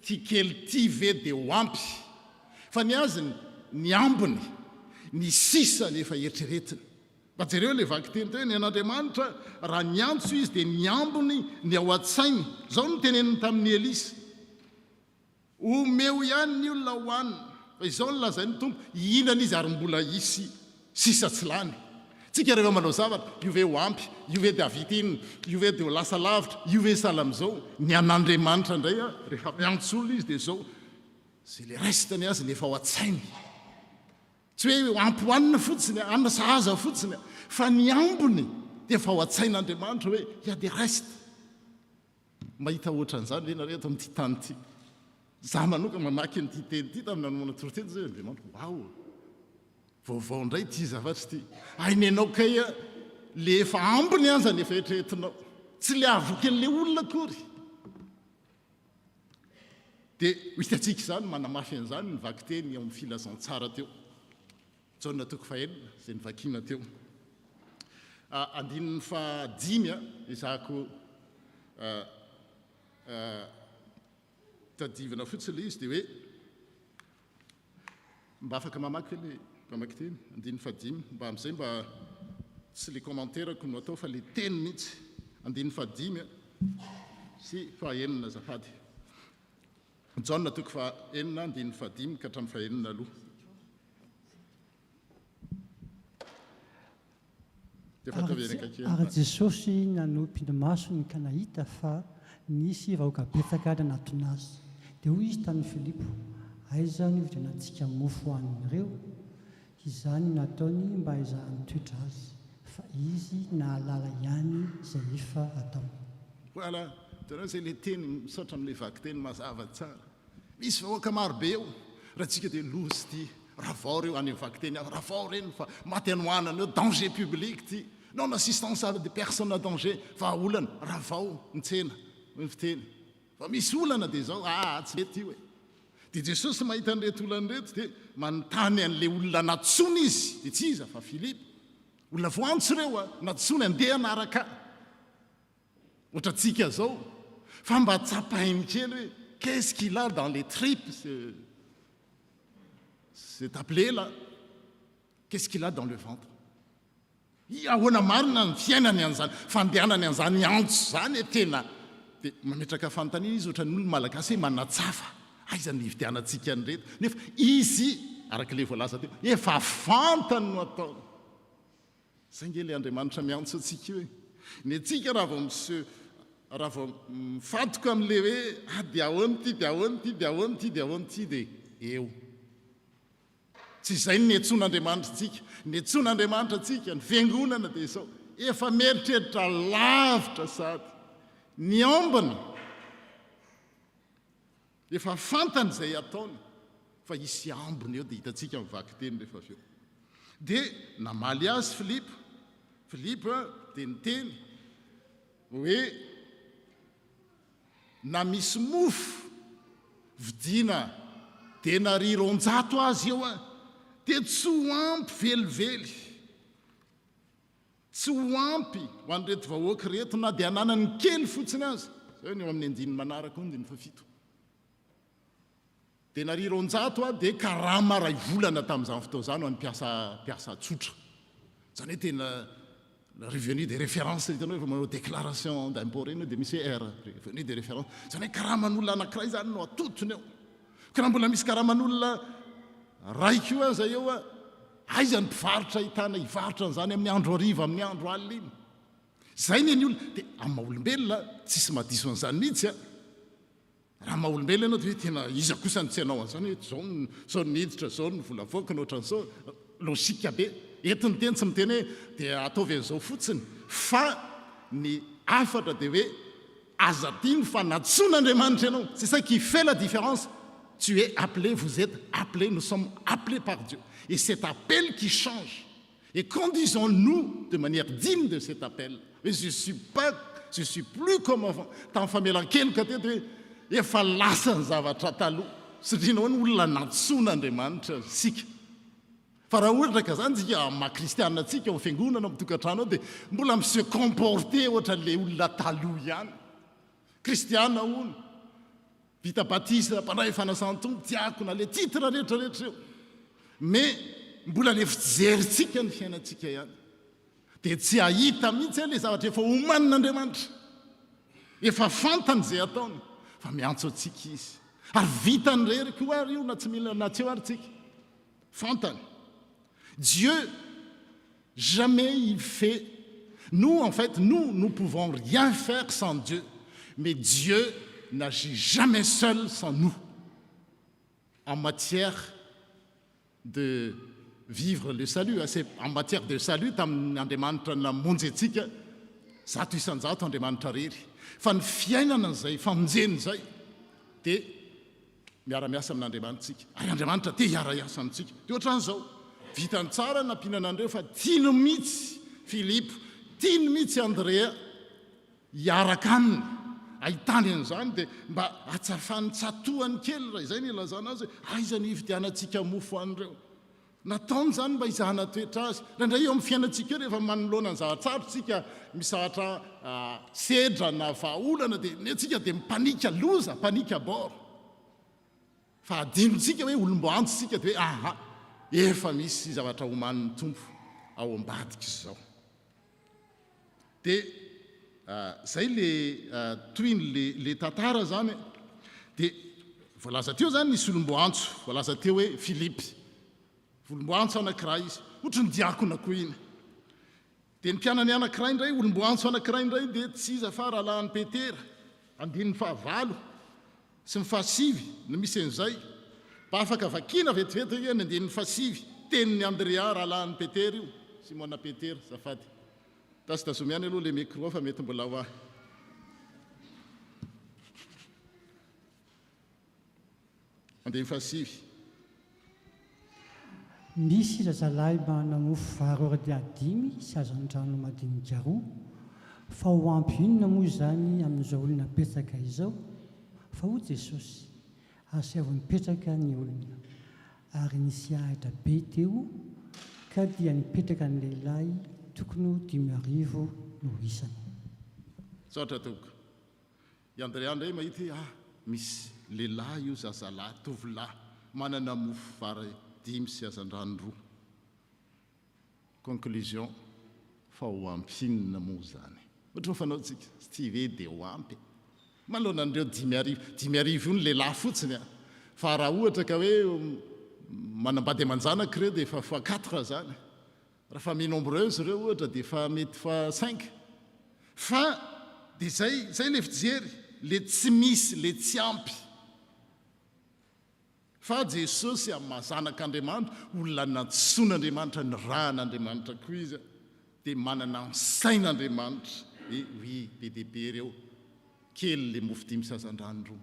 A: Ty kely ty ve dia ho ampy? Fa ny azy ny ambiny, ny sisa no efa eritreretiny. Mba jereo ilay vakiteny teo hoe, ny an'Andriamanitra, raha niantso izy dia ny ambiny ny ao an-tsainy. Izao no noteneniny tamin'i Elisa. Omeo ihany ny olona hohanina, fa izao no lazain'ny Tompo, hihinana izy ary mbola hisy sisa tsy lany. Tsika rehefa manao zavatra, io ve ho ampy, io ve dia hahavita inona, io ve dia ho lasa lavitra, io ve sahala amin'izao. Ny an'Andriamanitra indray, rehefa miantso olona Izy dia izao, izay le reste ny azy no efa ao an-tsainy. Tsy hoe ampy hohanina fotsiny, hanina sahaza fotsiny, fa ny ambiny dia efa ao an-tsain'Andriamanitra hoe il y a des restes. Mahita ohatran'izany ve nareo eto amin'ity tany ity? Za manokana mamaky an'ity teny ity tamin'ny nanomana toriteny zay Andriamanitra, waouh! Vaovao indray ity zavatra ity. Hay nenao kay le efa ambiny aza ny efa eritreretinao. Tsy le hahavoky an'le olona akory. Dia ho hitantsika izany manamafy an'izany ny vakiteny ao amin'ny filazantsara teo. Jaona toko fahenina, izay novakiana teo. Andininy fahadimy, ezahako tadivina fotsiny ilay izy, dia hoe, mba afaka mamaky ve ilay mpamaky teny? Andininy fahadimy, mba amin'izay mba tsy ilay commentaire-ko no atao fa ilay teny mihitsy. Andininy fahadimy sy fahenina, azafady. Jaona toko fahenina, andininy fahadimy ka hatramin'ny fahenina aloha.
E: Ary Jesosy nanopy ny masony ka nahita fa nisy vahoaka betsaka nanatona Azy. Dia hoy Izy tamin'i Filipo, Aiza no hividianantsika mofo hohanin'ireo? Izany no nataony mba hizahany toetra Azy, fa Izy nahalala ihany izay efa hataony.
A: Voilà, hitanareo izay ilay teny, misaotra amin'ilay vakiteny mazava tsara. Misy vahoaka maro be eo, raha tsika dia loza ity, ravao reo, any amin'ny vakiteny hafa, ravao reny fa maty hanoanana eo, danger public ity, non assistance à des personnes en danger, vahaolana, ravao ny tsena, hoy ny fiteny. Vao misy olana dia izao, aa tsy mety io e. Dia Jesosy mahita an'ireto olana ireto dia manontany an'ilay olona nantsoiny izy, dia tsy iza fa Filipo. Olona voantso ireo a, nantsoiny andeha hanaraka ahy. Ohatrantsika izao, fa mba tsapainy kely hoe qu'est-ce qu'il a dans les tripes ce cet appelé là, qu'est-ce qu'il a dans le ventre. Ahoana marina ny fiainany an'izany fandehanany an'izany antso izany e tena dia mametraka fanontaniana izy ohatran'ny olona malagasy hoe manatsafa aiza no hividianantsika an'ireto nefa izy araka ilay voalaza teo efa fantany no ataony. Izay nge ilay Andriamanitra miantso antsika io e. Ny antsika raha vao mi-se raha vao mifantoka amin'ilay hoe ah dia ahoana ity dia ahoana ity dia ahoana ity dia ahoana ity dia eo. Tsy izay no niantsoan'Andriamanitra antsika. Niantsoan'Andriamanitra antsika, ny fiangonana dia izao, efa mieritreritra lavitra sady ny ambiny efa fantany izay ataony fa hisy ambiny eo dia hitantsika ny vakiteny rehefa avy eo. Dia namaly azy Filipo. Filipo dia niteny hoe Na misy mofo vidiana denaria 200 azy eo a, dia tsy ho ampy velively. Tsy ho ampy ho an'ireto vahoaka ireto na dia ananany kely fotsiny aza. Izay no eo amin'ny andininy manaraka, andininy fahafito. Denaria 200 dia karama iray volana tamin'izany fotoana izany ho an'ny mpiasa mpiasa tsotra. Izany hoe tena revenu de référence, hitanao rehefa manao déclaration d'impôt ireny dia misy hoe R, revenu de référence. Izany hoe karaman'olona anankiray izany no atotony eo. Ka raha mbola misy karaman'olona iray koa aza eo, aiza ny mpivarotra ahitana hivarotra an'izany amin'ny andro hariva, amin'ny andro alina iny? Izay ny an'ny olona. Dia amin'ny maha olombelona tsisy mahadiso an'izany mihitsy an! Raha maha olombelona ianao dia hoe tena iza kosa no tsy hanao an'izany hoe izao no izao no niditra, izao no vola avoaka, ny ohatran'izao. Logique be. Eto ny teny tsy miteny hoe dia ataovy an'izao fotsiny fa ny hafatra dia hoe aza adino fa nantsoin'Andriamanitra ianao. C'est ça qui fait la différence. Tu es appelé, vous êtes appelé, nous sommes appelés par Dieu. Et cet appel qui change. Et conduisons-nous de manière digne de cet appel. Hoe je suis pas, je suis plus comme avant. Tamin'ny famelan-keloka teto hoe efa lasa ny zavatra taloha. Satria nahoana? Olona nantsoin'Andriamanitra isika. Fa raha ohatra ka izany isika amin'ny maha kristiana antsika ao fiangonana, ao amin'ny tokantrano ao dia mbola mi-se comporter ohatran'ilay olona taloha ihany. Kristiana hono. Vita batisa, mpandray fanasan'ny Tompo, diakona, le titre rehetra rehetra eo. Mais mbola le fijerintsika ny fiainantsika ihany. Dia tsy hahita mihitsy le zavatra efa omanin'Andriamanitra. Efa fantany izay ataony fa miantso antsika izy. Ary vitany irery koa ary io na tsy mila na tsy eo ary tsika. Fantany. Dieu jamais il fait nous en fait nous nous pouvons rien faire sans Dieu mais Dieu n'agit jamais seul sans nous en matière de vivre le salut c'est en matière de salut tamin'ny Andriamanitra namonjy antsika 100% Andriamanitra rery fa ny fiainana izay famonjena izay dia Miara-miasa amin'Andriamanitra isika, ary Andriamanitra te hiara-hiasa amintsika. Dia ohatran'izao, vitany tsara ny nampihinana an'ireo fa tiany mihitsy Filipo, tiany mihitsy Andrea hiaraka aminy, ahitany an'izany dia mba hatsafany tsatohany kely raha izay no ilazana azy hoe aiza no hividianantsika mofo an'ireo. Nataony izany mba hizahana toetra azy. Indraindray eo amin'ny fiainantsika eo rehefa manoloana ny zava-tsarotra isika, misy zavatra sedra na vahaolana dia ny antsika dia mi-panique loza, panique à bord. Fa adinontsika hoe olom-boanjo isika dia hoe aha, efa misy zavatra omanin'ny Tompo ao ambadik'izao. Dia izay le tohiny le tantara izany e. Dia voalaza teo izany nisy olom-boantso, voalaza teo hoe Filipy. Olom-boantso anankiray izy, ohatry ny diakona koa iny. Dia ny mpianany anankiray indray, olom-boantso anankiray indray dia tsy iza fa rahalahin'i Petera, andininy fahavalo sy ny fahasivy no misy an'izay. Mba afaka vakiana vetivety ange ny andininy fahasivy, tenin'i Andrea rahalahin'i Petera io, Simona Petera, azafady. Tazotazomy ihany aloha le micro fa mety mbola ho ahy. Andininy fahasivy.
E: Nisy zazalahy manana mofo vary hordea dimy sy hazandrano madinika roa, fa ho ampy inona moa izany amin'izao olona betsaka izao? Fa hoy Jesosy, Asaivo mipetraka ny olona. Ary nisy ahitra be teo, ka dia nipetraka ny lehilahy tokony ho 5000 no isany.
A: Misaotra tompoko. I Andrea indray mahita hoe ah, misy lehilahy io, zazalahy, tovolahy, manana mofo vary dimy sy hazandrano roa. Conclusion, fa ho ampy inona moa izany? Ohatry ny fanaontsika, tsy ve dia ho ampy e? Manoloana an'ireo 5000, 5000 io ny lehilahy fotsiny an! Fa raha ohatra ka hoe manambady aman-janaka ireo dia efa fois quatre izany. Raha famille nombreuse ireo ohatra dia efa mety fois cinq. Fa dia izay, izay ilay fijery, ilay tsy misy, ilay tsy ampy. Fa Jesosy amin'ny maha zanak'Andriamanitra, olona nantsoin'Andriamanitra, nirahan'Andriamanitra koa Izy, dia manana ny sain'Andriamanitra hoe oui, be dia be ireo, kely ilay mofo dimy sy hazandrano roa.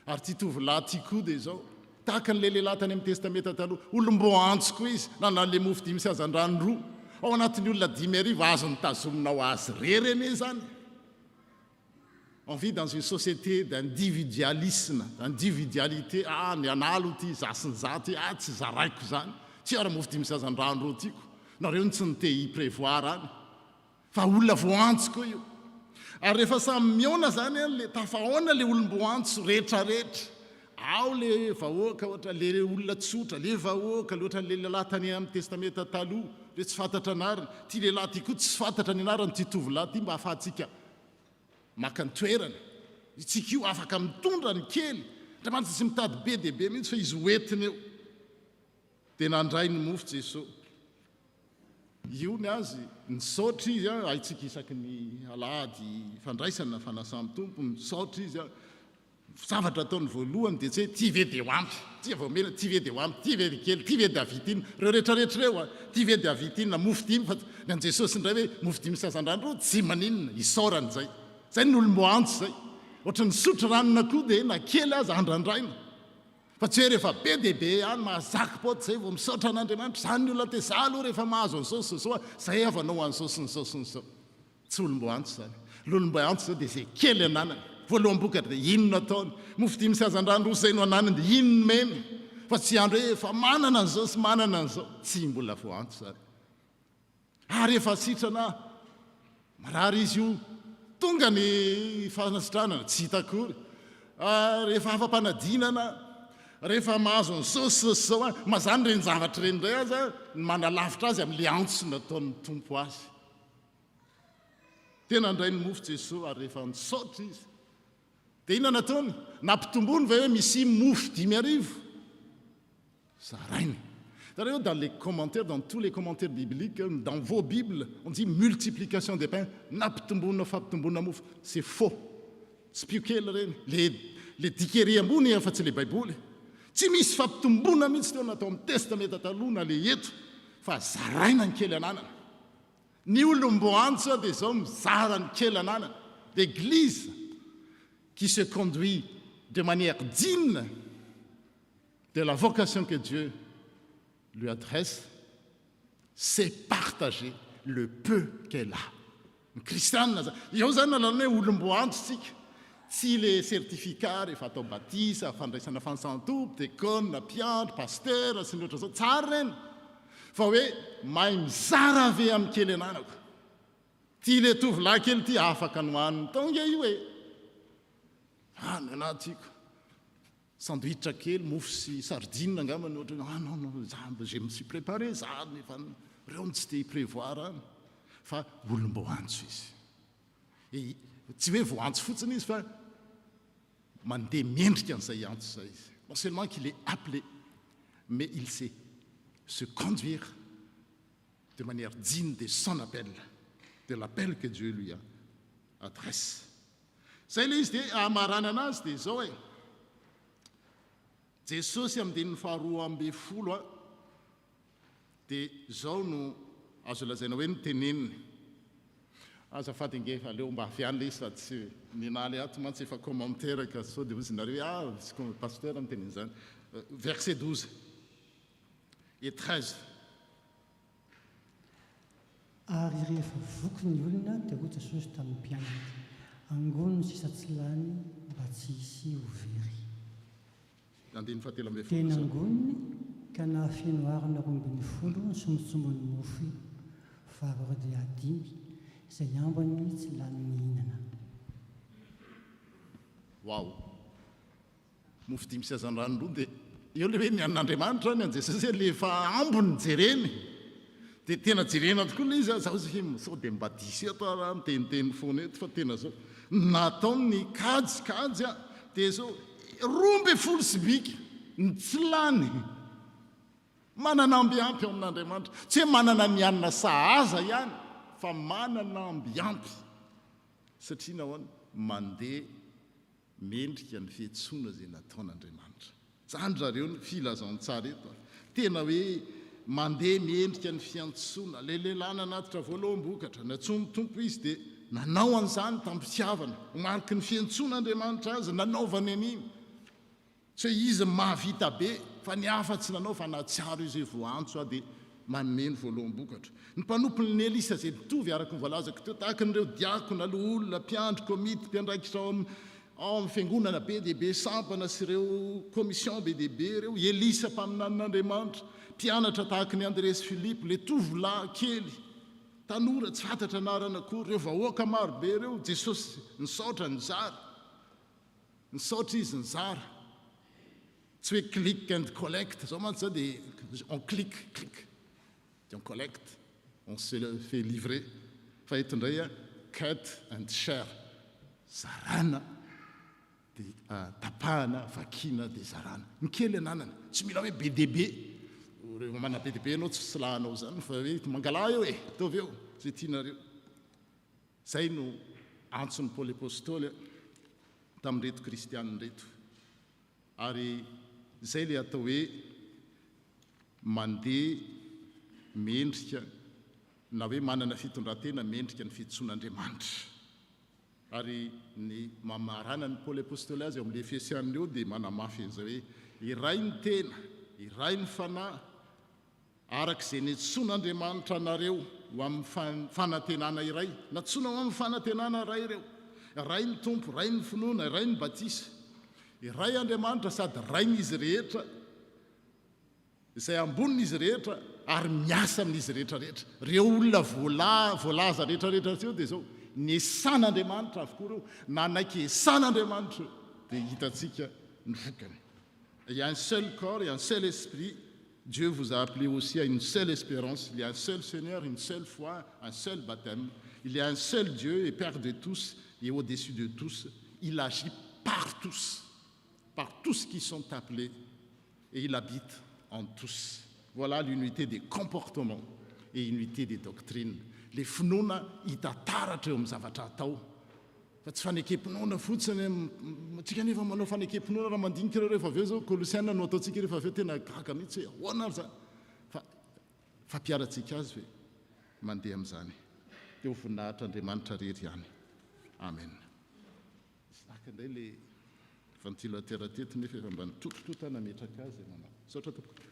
A: Ary ity tovolahy ity koa dia izao, tahaka an'ilay lehilahy tany amin'ny Testamenta Taloha, olom-boaantso koa izy, nanana ilay mofo dimy sy hazandrano roa. Ao anatin'ny olona 5000, azony tazomina ho azy irery anie izany. On vit dans une société d'individualisme, d'individualité, ah ny anah aloha ity, za sy ny za ity, ah tsy zaraiko izany, tsy ary mofo dimy sy hazandrano reo tiako, nareo no tsy ny te hi-prevoir any, fa olona voantso koa io. Ary rehefa samy mihaona izany an, le tafahaona le olom-boantso rehetra rehetra, ao le vahoaka ohatra, le olona tsotra, le vahoaka, le ohatran'le lehilahy tany amin'ny testamenta taloha, le tsy fantatra anarana, ity lehilahy ity koa tsy fantatra ny anarany, ity tovolahy ity mba ahafahantsika maka ny toerana. Itsika io afaka mitondra ny kely. Andriamanitra tsy mitady be dia be mihitsy fa izy ho entiny eo. Dia nandray ny mofo Jesoa. Io ny azy, nisaotra izy, haintsika isaky ny alahady fandraisana fanasan'ny Tompo, misaotra izy. Zavatra ataony voalohany dia tsy hoe ty ve dia ho ampy, ty vao mena, ty ve dia ho ampy, ty ve dia kely, ty ve dia hahavita inona, ireo rehetra rehetra ireo a, ty ve dia hahavita inona, mofo dimy fa ny an'i Jesosy indray hoe mofo dimy sy hazandrano roa tsy maninona, isaorana izay. Izay ny olom-boaantso izay. Ohatry ny sotro ranona koa dia na kely aza andrandraina. Fa tsy hoe rehefa be dia be ihany mahazaka paoty izay vao misaotra an'Andriamanitra. Izany ny olona te za aloha rehefa mahazo an'izao sy izao, izay aho vao hanao an'izao sy ny izao sy ny izao. Tsy olom-boantso izany. Ny olom-boantso izao dia izay kely ananany. Voaloham-bokatra dia iny no ataony. Mofo dimy sy hazandrano roa izay no ananany dia iny no omeny. Fa tsy hiandry hoe efa manana an'izao sy manana an'izao. Tsy mbola voantso izany. Ary efa sitrana aho. Marary izy io. Tonga ny fanasitranana, tsy hita akory. Rehefa afa-panadinana, rehefa mahazo an'izao sy izao sy izao, mazàna ireny zavatra ireny indray aza no manalavitra azy amin'ilay antso nataon'ny Tompo azy. Dia nandray ny mofo Jesoa ary rehefa nisaotra Izy, dia inona nataony? Nampitomboiny ve hoe misia mofo 5000? Zarainy. Hitanareo, dans les commentaires, dans tous les commentaires bibliques, dans vos bibles, on dit multiplication des pains, nampitomboina fampitomboina mofo. C'est faux. Tsipio kely ireny. Le, le dika ery ambony fa tsy le baiboly. Tsy misy fampitomboana mihitsy teo na tao amin'ny testamenta taloha na le eto fa zaraina ny kely ananana. Ny olom-boantsa dia izao mizara ny kely ananany, l'église qui se conduit de manière digne de la vocation que Dieu lui adresse sait partager le peu qu'elle a. Ny kristianina zany, eo zany nalalana hoe olom-boantsa isika, tsy le certificat rehefa atao batisa, fandraisana fansan-tompo, dekona, mpiandry, pasteur sy ny ohatran'izao, tsara ireny. Fa hoe mahay mizara ve amin'ny kely ananako? Ty le tovolahy kely ty afaka nohaniny tao nge io e! Ah ny anah tiako sandwich kely mofo sy sardine angamba ny ohatran'ny ah non non za je me suis préparé za efa reo no tsy te hi-prévoir any fa olom-boantso izy. E tsy hoe voantso fotsiny izy fa mandeha mendrika an'izay antso izay izy. Non seulement qu'il est appelé mais il sait se conduire de manière digne de son appel, de l'appel que Dieu lui adresse. Izay ilay izy dia hamaranana azy dia izao e. Jesosy amin'ny andininy faharoa ambin'ny folo a Dia izao no azo lazaina hoe noteneniny. Azafady ange fa aleo mba avy any ilay izy fa tsy nenaly ato mantsy efa commentaire ka sao dia hozy nareo hoe ah misy pasteur miteny an'izany. Verset 12 et 13.
E: Ary rehefa voky ny olona, dia hoy Jesosy tamin'ny mpianany, Angony ny sisa tsy lany mba. mba tsy hisy ho very.
A: Andininy fahatelo ambin'ny
E: Dia
A: folo izao.
E: nangoniny ka nahafeno harona 12 ny sombintsombin'ny mofo vary hordea dimy, izay ambiny tsy lany nihinana.
A: Waouh! Mofo dimy sy hazandrano roa dia eo ilay hoe ny an'Andriamanitra, ny an'i Jesosy ilay efa ambiny jereny. Dia tena jerena tokoa ilay izy, zaho zay sao dia mba diso eto aho raha miteniteny foana eto fa tena zao nataony ny kajy kajy a, dia zao 12 sobika ny tsy lany. Manana amby ampy ao amin'Andriamanitra. Tsy hoe manana ny hanina sahaza ihany fa manana amby ampy. Satria nahoana? Mandeha Mendrika ny fiantsoana izay nataon'Andriamanitra. Izany ry zareo ny filazantsara eto a. Tena hoe mandeha mendrika ny fiantsoana. Ilay lehilahy nanatitra voaloham-bokatra, nantsoin'ny Tompo izy dia nanao an'izany tamim-pitiavana. Ho mariky ny fiantsoan'Andriamanitra azy, nanaovany an'iny. Tsy hoe izy mahavita be fa ny hafa tsy nanao fa nahatsiaro izy hoe voaantso aho dia manome ny voaloham-bokatra. Ny mpanompon'i Elisa izay mitovy araka ny voalazako teo tahaka an'ireo diakona, loholona, mpiandry, komity, mpiandraikitra ao amin'ny ao amin'ny fiangonana be dia be, sampana sy ireo commission be dia be ireo, Elisa mpaminanin'Andriamanitra, mpianatra tahaka ny Andrea sy Filipo, ilay tovolahy kely, tanora tsy fantatra anarana akory, ireo vahoaka maro be ireo, Jesosy nisaotra, nizara. Nisaotra izy nizara. Tsy hoe click and collect, zao mantsy zao dia on click, click, dia on collect, on se fait livrer. Fa eto indray a, cut and share, zarana dia tapahana, vakiana dia zarana. Ny kely ananana, tsy mila hoe be dia be. Rehefa manana be dia be ianao tsy silahanao izany fa hoe mangalà eo e, ataovy eo izay tianareo. Izay no antson'i Paoly Apostoly tamin'ireto kristiana ireto. Ary izay ilay atao hoe mandeha mendrika na hoe manana fitondran-tena mendrika ny fiantsoan'Andriamanitra. Ary ny mamaranan'i Paoly Apostoly azy eo amin'ilay Efesiana eo dia manamafy an'izay hoe iray ny tena, iray ny fanahy, Araka izay niantsoan'Andriamanitra anareo ho amin'ny fanantenana iray. Nantsoina ho amin'ny fanantenana iray ireo. Iray ny Tompo, iray ny finoana, iray ny batisa. Iray Andriamanitra sady Rain'izy rehetra, izay ambonin'izy rehetra ary miasa amin'izy rehetra rehetra. Ireo olona voalaza rehetra rehetra teo dia izao, niesan'Andriamanitra avokoa ireo, nanaiky esan'Andriamanitra ireo, dia hitantsika ny vokany. Il y a un seul corps et un seul esprit Dieu vous a appelé aussi à une seule espérance, il y a un seul Seigneur, une seule foi, un seul baptême. Il y a un seul Dieu et Père de tous et au-dessus de tous. Il agit par tous, par tous qui sont appelés et il habite en tous. Voilà l'unité des comportements et unité des doctrines. Le finoana hita taratra eo amin'ny zavatra atao Fa tsy fanekem-pinoana fotsiny, tsika anefa manao fanekem-pinoana raha mandinika ireo rehefa avy eo zao, Kolosiana no ataontsika rehefa avy eo, tena gaga mihitsy hoe ahoana ary zany? Fa fampiharantsika azy ve mandeha amin'izany? Dia ho voninahitr'Andriamanitra rery ihany. Amen. Nisy naka indray le ventilateur teto nefa efa mba nitototota nametraka azy manao. Misaotra tompoko.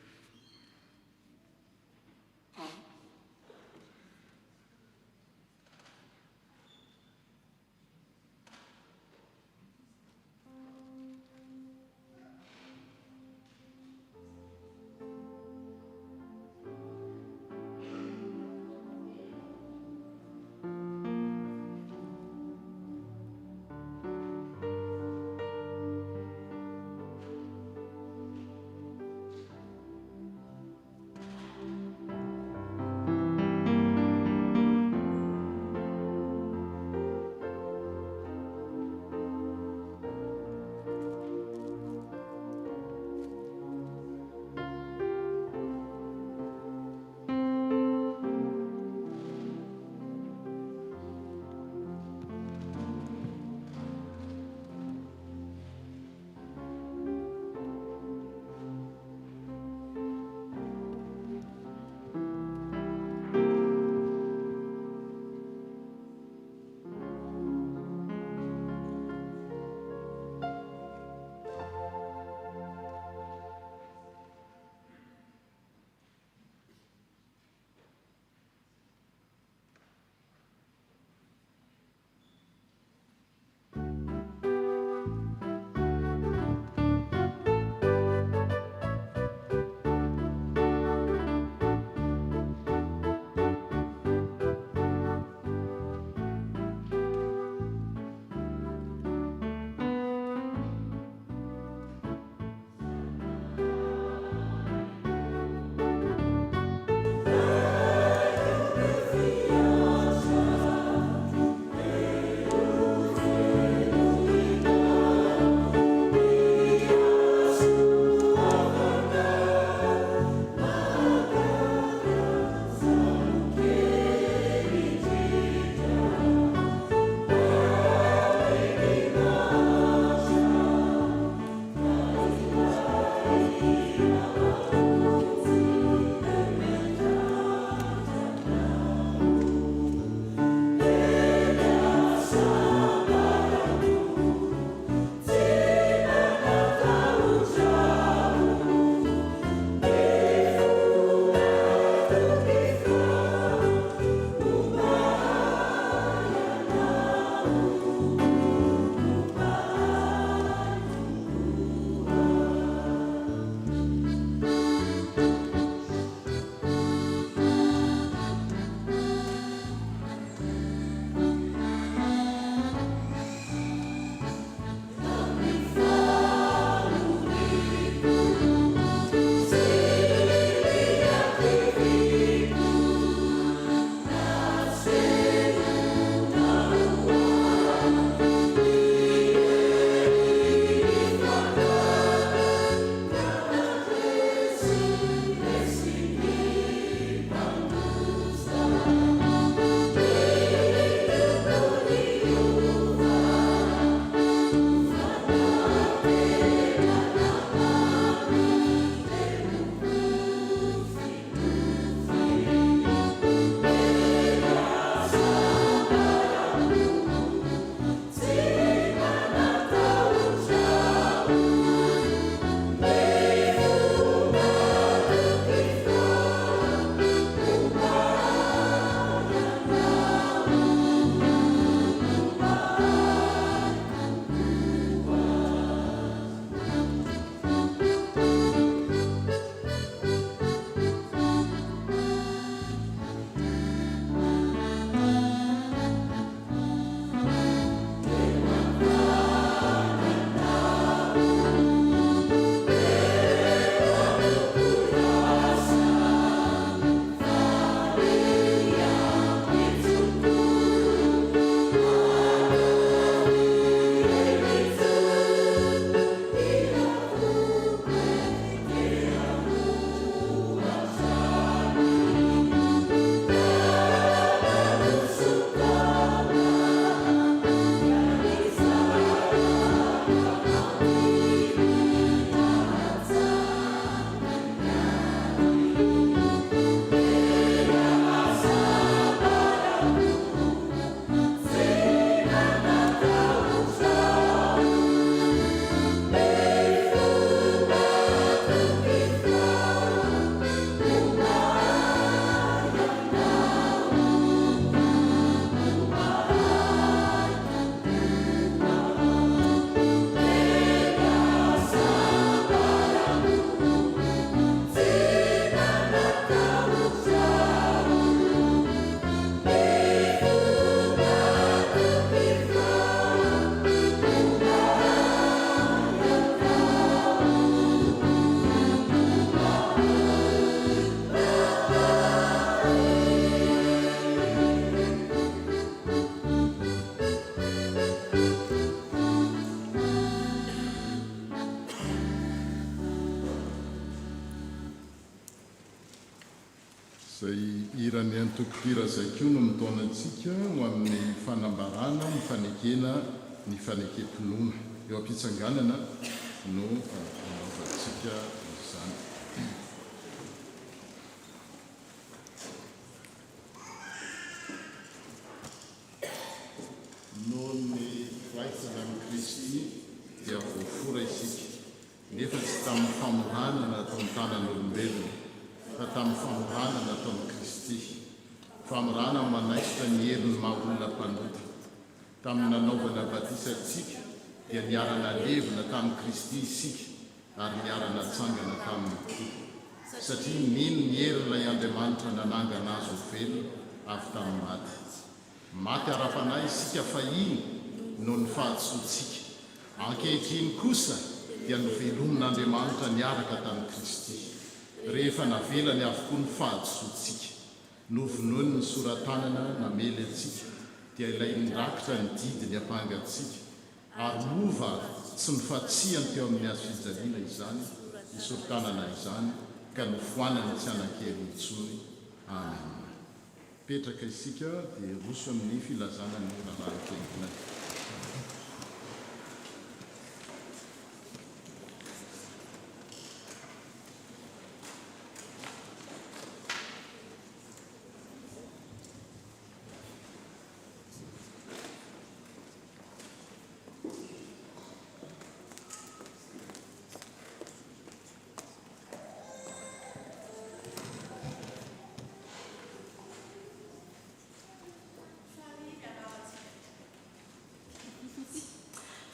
A: antoko-mpihira izay koa no mitaona antsika ho amin'ny fanambarana ny fanekena ny fanekem-pinoana. Eo am-pitsanganana no anaovantsika izany. Noho ny firaisana amin'i Kristy dia voafora isika, nefa tsy tamin'ny famorana nataon'ny tanan'olombelona, fa tamin'ny famorana nataon'i Kristy, famorana manaisotra ny herin'ny maha-olona mpanota. Tamin'ny nanaovana batisa antsika dia niara-nalevina tamin'i Kristy isika ary niara-natsangana taminy koa, satria nino ny herin'ilay Andriamanitra nanangana azy ho velona avy tamin'ny maty. Maty ara-panahy isika fahiny noho ny fahadisoantsika. Ankehitriny kosa dia novelomin'Andriamanitra niaraka tamin'i Kristy, rehefa navelany avokoa ny fahadisoantsika. Novonoiny ny sora-tanana namely antsika, dia ilay nirakitra ny didy niampanga antsika, ary mova tsy nofatsihany teo amin'ny hazo fijaliana izany ny sori-tanana izany, ka nofoanany tsy hanan-kery intsony. Amena. Mipetraka isika dia hiroso amin'ny filazana ny raharahan'ny Fiangonana.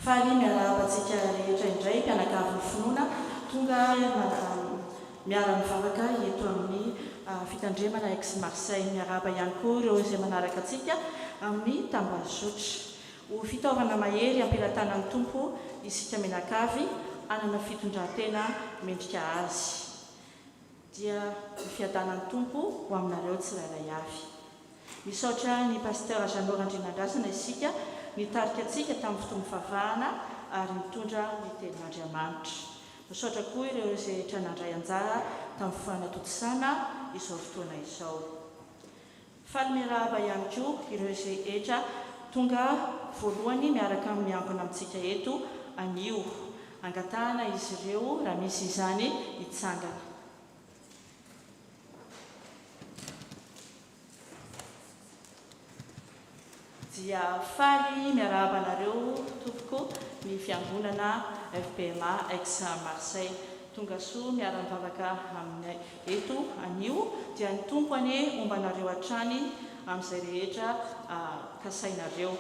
B: Faly miarahaba antsika rehetra indray mpianakavin'ny finoana tonga miara-mivavaka eto amin'ny fitandremana Aix Marseille. Miarahaba ihany koa ireo izay manaraka antsika amin'ny tambazotra. Ho fitaovana mahery am-pelatanan'ny Tompo isika mianakavy hanana fitondran-tena mendrika Azy. Dia ny fiadanan'ny Tompo ho aminareo tsirairay avy. Misaotra ny Pasteur Jeannot Randrianandrasana isika nitarika antsika tamin'ny fotoam-pivavahana ary nitondra ny tenin'Andriamanitra. Misaotra koa ireo izay rehetra nandray anjara tamin'ny fanatontosana izao fotoana izao. Faly miarahaba ihany koa ireo izay hetra tonga voalohany miaraka amin'ny miangona amintsika eto anio. Angatahana izy ireo raha misy izany hitsangana. Dia faly miarahaba anareo tompoko ny fiangonana fpma Aix Marseille. Tonga soa miara mivavaka aminay eto anio dia ny Tompo anie homba anareo hatrany amin'izay rehetra kasainareo.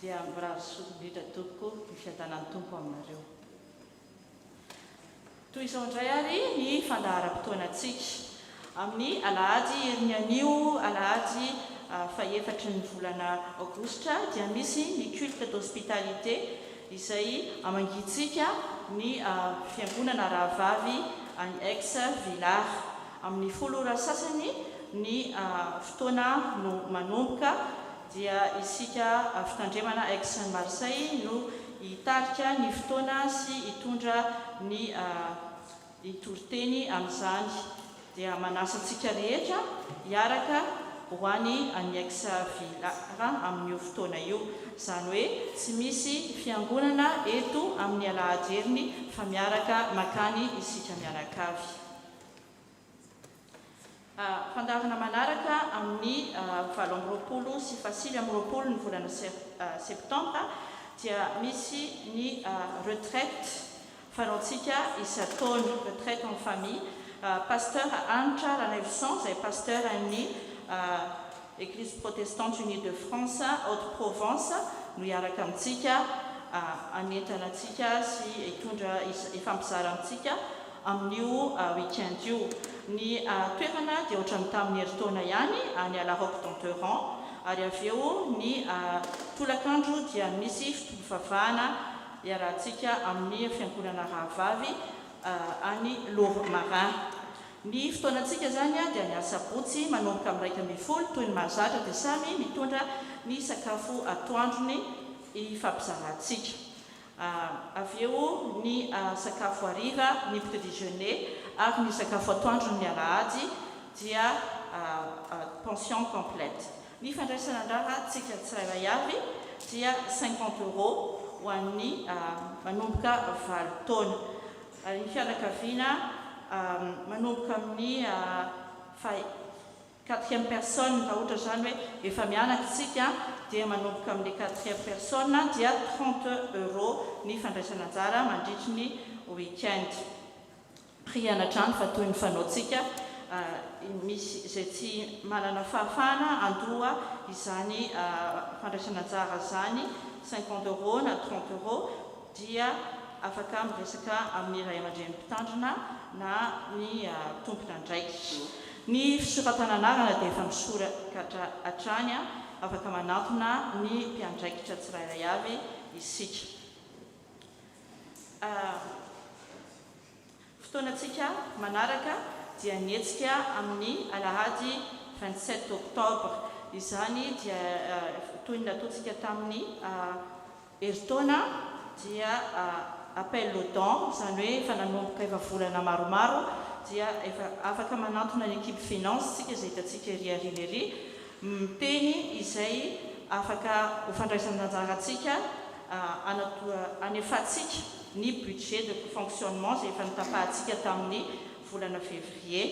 B: Dia mirary soa indrindra tompoko ny fiadanan'ny Tompo aminareo. Toy izao indray ary ny fandaharam-potoanantsika. Amin'ny alahady herin'ny anio, alahady fahefatry ny volana aogositra dia misy ny culte d'hospitalité izay hamangiantsika ny fiangonana rahavavy any Aix Villars. Amin'ny folo ora sasany ny fotoana no manomboka dia isika fitandremana Aix Marseille no hitarika ny fotoana sy hitondra ny hitoriteny amin'izany. Dia manasa antsika rehetra hiaraka ho any Annexe Villars amin'io fotoana io. Izany hoe tsy misy fiangonana eto amin'ny alahady heriny fa miaraka makany isika mianakavy. Fandaharana manaraka amin'ny 28 sy faha 29 ny volana septambra dia misy ny retraite fanaontsika isan-taona, retraite en famille. Pasteur Hanitra Ranaivoson izay pasteur an'ny Eglise Protestante Unie de France Haute Provence no hiaraka amintsika hanentana antsika sy hitondra hifampizara amintsika amin'io week-end io. Ny toerana dia ohatran'ny tamin'ny herintaona ihany, any à La Roque d'Enteran, ary avy eo ny tolakandro dia misy fotoam-pivavahana iarahantsika amin'ny fiangonana rahavavy any Lourmarin. Ny fotoanantsika izany dia ny asabotsy manomboka amin'ny 11 toy ny mahazatra dia samy mitondra ny sakafo atoandrony hifampizarantsika. Avy eo ny sakafo hariva, ny petit déjeuner, ary ny sakafo atoandro ny alahady dia
F: Pension complète. Ny fandraisana andrara tsika tsirairay avy dia 50 euros ho an'ny manomboka valo taona. Ary ny fianakaviana manomboka amin'ny faha quatrième personne, raha ohatra izany hoe efa mianaka isika dia manomboka amin'ny quatrième personne dia 30 euros ny fandraisana anjara mandritry ny week-end. Marihana hatrany fa toy ny fanaontsika, misy izay tsy manana fahafahana handoa izany fandraisana anjara izany, 50 euros na 30 euros, dia afaka miresaka amin'ny ray aman-dreny mpitandrina na ny tompon'andraikitra. Ny fisoratana anarana dia efa misorakatra hatrany, afaka manantona ny mpiandraikitra tsirairay avy isika. Fotoanantsika manaraka dia ny hetsika amin'ny alahady 27 octobre. Izany dia toy ny nataontsika tamin'ny herintaona dia appel aux dons, izany hoe efa nanomboka efa volana maromaro dia efa afaka manantona ny équipe finance tsika izay hitantsika ery aoriana ery miteny izay afaka ho fandraisana anjarantsika hanefantsika ny budget de fonctionnement izay efa notapahantsika tamin'ny volana février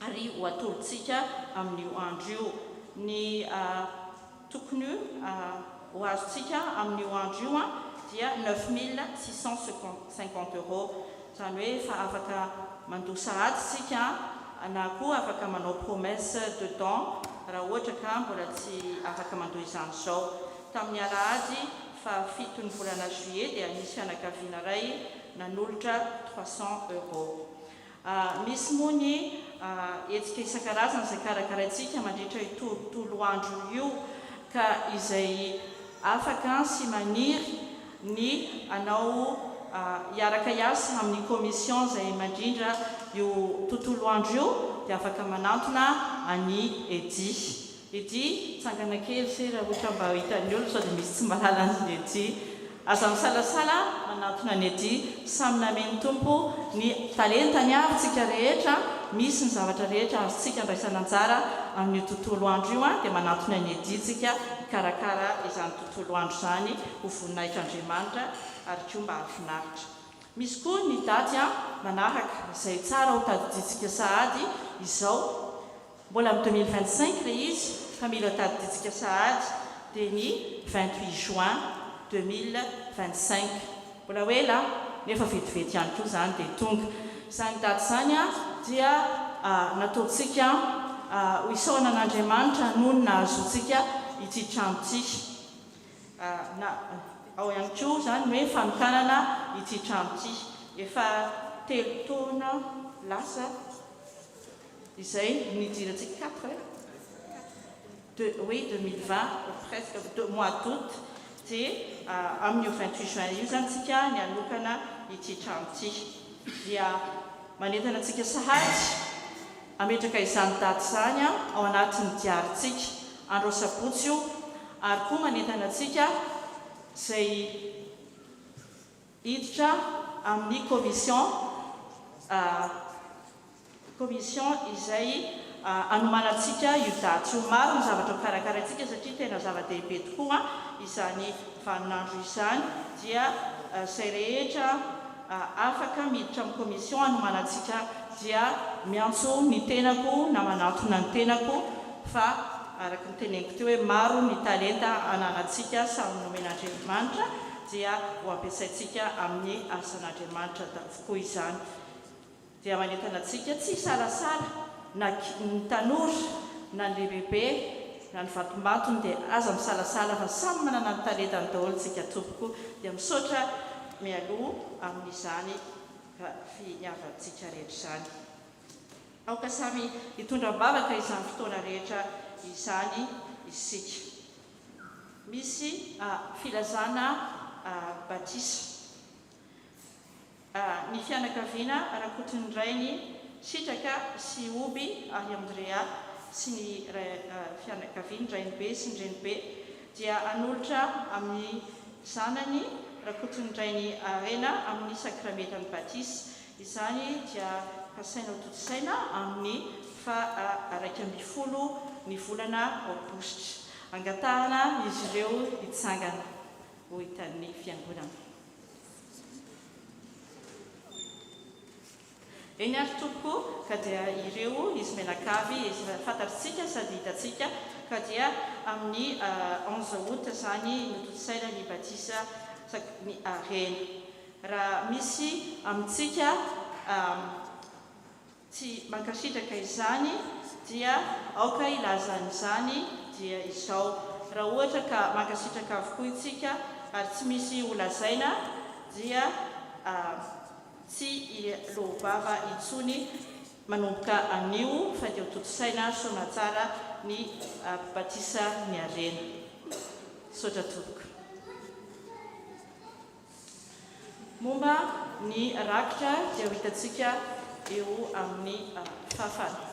F: ary ho atolotsika amin'io andro io. Ny tokony ho azontsika amin'io andro io dia 9650 euros, izany hoe efa afaka mandoa sahady isika na koa afaka manao promesse de don raha ohatra ka mbola tsy afaka mandoa izany zao. Tamin'ny alahady fahafiton'ny volana juillet dia nisy fianakaviana iray nanolotra 300 euros. Misy moa ny hetsika isan-karazany izay karakaraintsika mandritra io tontolo andro io, ka izay afaka sy maniry ny hanao hiaraka hiasa amin'ny commission izay mandrindra io tontolo andro io dia afaka manantona an'i Eddy. Eddy, tsangana kely se raha ohatra mba hitan'ny olona sao dia misy tsy mahalala an'i Eddy. Aza misalasala manantona an'i Eddy. Samy namen'ny Tompo ny talentany avy tsika rehetra, misy ny zavatra rehetra azontsika andraisana anjara amin'io tontolo andro io dia manantona an'i Eddy tsika hikarakara izany tontolo andro izany ho voninahitr'Andriamanitra ary koa mba hahafinaritra. Misy koa ny daty manaraka izay tsara ho tadidintsika sahady izao. Mbola amin'ny 2025 ilay izy fa mila tadidintsika sahady dia ny 28 juin 2025. Mbola ho ela nefa vetivety ihany koa izany dia tonga. Izany daty izany dia nataontsika ho isaorana an'Andriamanitra noho ny nahazoantsika ity trano ity. Na ao ihany koa izany ny hoe fanokanana ity trano ity. Efa 3 taona lasa izay nidirantsika, quatre, deux, oui, 2020, presque deux mois d'août, dia amin'io 28 juin io izany tsika ny hanokana ity trano ity. Dia manentana antsika sahady hametraka izany daty izany ao anatin'ny diarintsika, andro asabotsy io, ary koa manentana antsika izay hiditra amin'ny commission izay hanomanantsika io daty io. Maro ny zavatra ho karakaraintsika satria tena zava-dehibe tokoa izany vaninandro izany, dia izay rehetra afaka miditra amin'ny commission hanomanantsika dia miantso ny tenako na manantona ny tenako, fa araka ny teneniko teo hoe maro ny talenta ananantsika samy nomen'Andriamanitra dia ho ampiasaintsika amin'ny asan'Andriamanitra avokoa izany. Dia manentana antsika tsy hisalasala, na ny tanora na ny lehibebe na ny vatombatony, dia aza misalasala fa samy manana ny talentany daholo tsika tompoko. Dia misaotra mialoha amin'izany finiavantsika rehetra izany. Aoka samy hitondra am-bavaka izany fotoana rehetra izany isika. Misy filazana batisa. Ny fianakaviana Rakotonirainy Sitraka sy Hoby ary Andrea sy ny fianakaviany, rainibe sy ny renibe, dia hanolotra amin'ny zanany Rakotonirainy Harena amin'ny sakramentan'ny batisa. Izany dia. kasaina ho tontosaina amin'ny faha 11 ny volana aogositra. Angatahana izy ireo hitsangana ho hitan'ny Fiangonana. Eny ary tompoko ka dia ireo izy mianakavy efa fantatritsika sady hitantsika ka dia amin'ny 11 août izany notontosaina ny batisa ny harena. Raha misy amintsika tsy mankasitraka izany dia aoka hilaza an'izany dia izao. Raha ohatra ka mankasitraka avokoa itsika ary tsy misy ho lazaina dia tsy hiloa-bava intsony manomboka anio fa dia ho tontosaina soamatsara ny batisa ny harena. Misaotra tompoko. Momba ny rakitra dia ho hitantsika eo amin'ny fafana.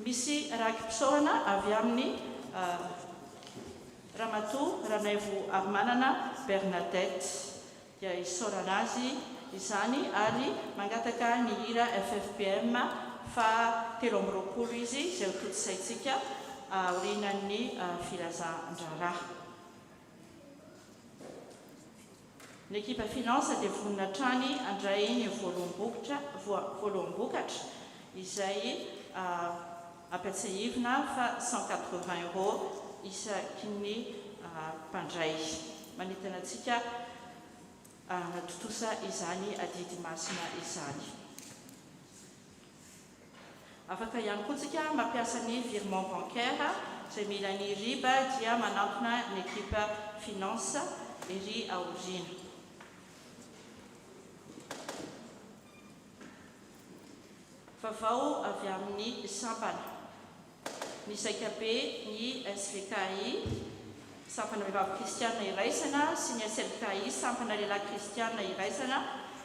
F: Misy raki-pisaorana avy amin'ny Ramatoa Ranaivo Harimanana Bernadette dia isaorana azy izany ary mangataka ny hira ffpm faha 23 izy izay ho tontosaintsika aorianan'ny filazan-draharaha. Ny ekipa Finance dia vonona hatrany handray ny voaloham-bokatra voaloham-bokatra izay ampiatsahivina fa 180 euros isaky ny mpandray. Manentana antsika hanatontosa izany adidy masina izany. Afaka ihany koa tsika mampiasa ny virement bancaire, izay mila ny rib dia manantona ny equipe finance ery aoriana. Vaovao avy amin'ny sampana. Ny zaikabe ny SVKI, Sampana Vehivavy Kristiana Iraisana, sy ny SLKI, Sampana Lehilahy Kristiana Iraisana,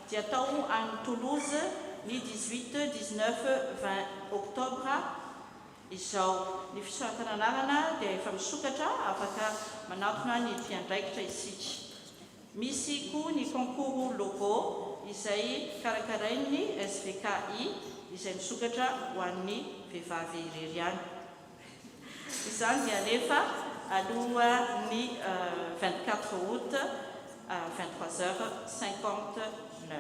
F: dia atao any Toulouse ny dix-huit, dix-neuf, vingt octobre izao. Ny fisoratana anarana dia efa misokatra, afaka manantona ny mpiandraikitra isika. Misy koa ny concours logo izay karakarain'ny SVKI izay misokatra ho an'ny vehivavy irery ihany. Izany dia alefa alohan'ny 24 août 23 heures 59.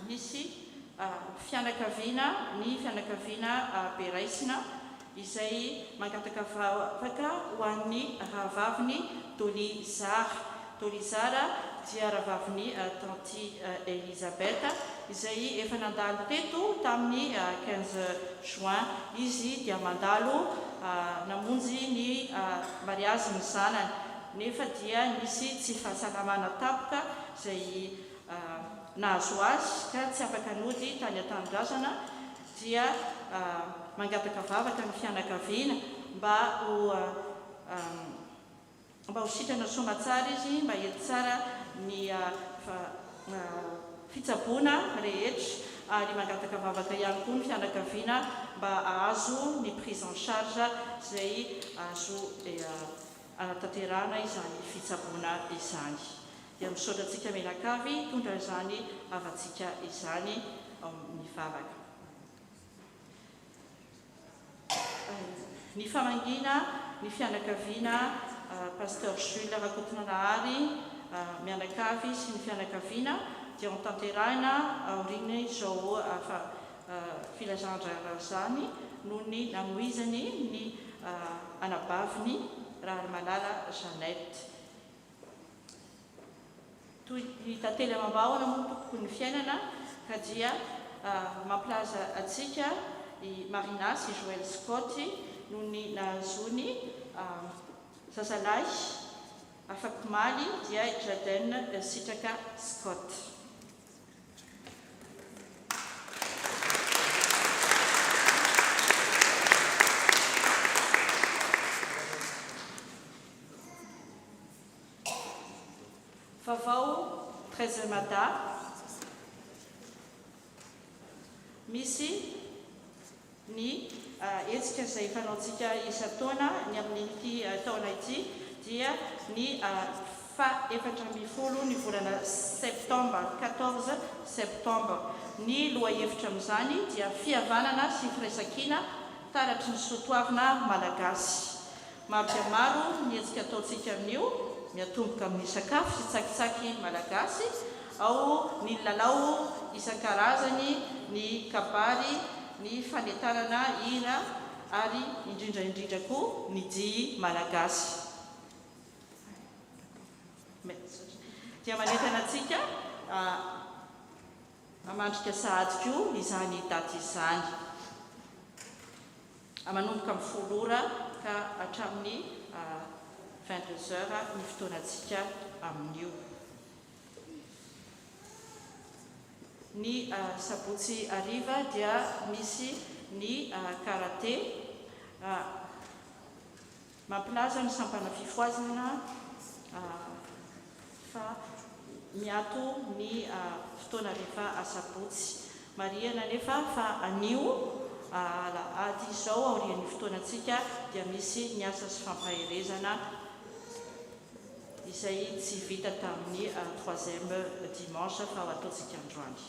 F: Misy fianakaviana, ny fianakaviana Beraisina izay mangataka vavaka ho an'ny rahavaviny Dolly Zara. Dolly Zara dia rahavavin'i Tanty Elizabeth izay efa nandalo teto tamin'ny 15 juin. Izy dia mandalo namonjy ny mariazin'ny zanany nefa dia nisy tsy fahasalamana tampoka izay nahazo azy ka tsy afaka nody tany an-tanindrazana dia mangataka vavaka ny fianakaviana mba ho mba ho sitrana soamatsara izy mba hety tsara ny fitsaboana rehetra ary mangataka vavaka ihany koa ny fianakaviana mba hahazo ny prise en charge izay azo anatanterahana izany fitsaboana izany. Dia misaotra antsika mianakavy hitondra izany havantsika izany ao amin'ny vavaka. Ny famangiana ny fianakaviana Pasteur Jules Rakotonanahary mianakavy sy ny fianakaviana dia hotanterahina aorian'izao filazan-draharaha izany noho ny namoizany ny anabaviny Raharimalala Jeannette. Toy ny tantely amam-bahona moa tompoko ny fiainana ka dia mampilaza antsika i Marina sy Joël Scott noho ny nahazoany zazalahy afakomaly dia Jaden Sitraka Scott. Vaovao Trésor Mada, Misy ny hetsika izay fanaontsika isan-taona, ny amin'ity taona ity dia ny. faha 14 ny volana septambra, 14 septembre. Ny lohahevitra amin'izany dia fihavanana sy firaisankina taratry ny soatoavina malagasy. Maro dia maro ny hetsika ataontsika amin'io, miatomboka amin'ny sakafo sy tsakitsaky malagasy, ao ny lalao isan-karazany, ny kabary, ny fanentanana hira ary indrindra indrindra koa ny dihy malagasy. Dia manentana antsika hamandrika sahady koa izany daty izany. Manomboka amin'ny folo ora ka hatramin'ny 22 heures ny fotoanantsika amin'io. Ny sabotsy hariva dia misy ny karate. Mampilaza ny sampana fifohazana fa miato ny fotoana rehefa asabotsy. Marihana anefa fa anio alahady izao aorian'ny fotoanantsika dia misy ny asa sy fampaherezana izay tsy vita tamin'ny troisième dimanche fa ho ataontsika androany.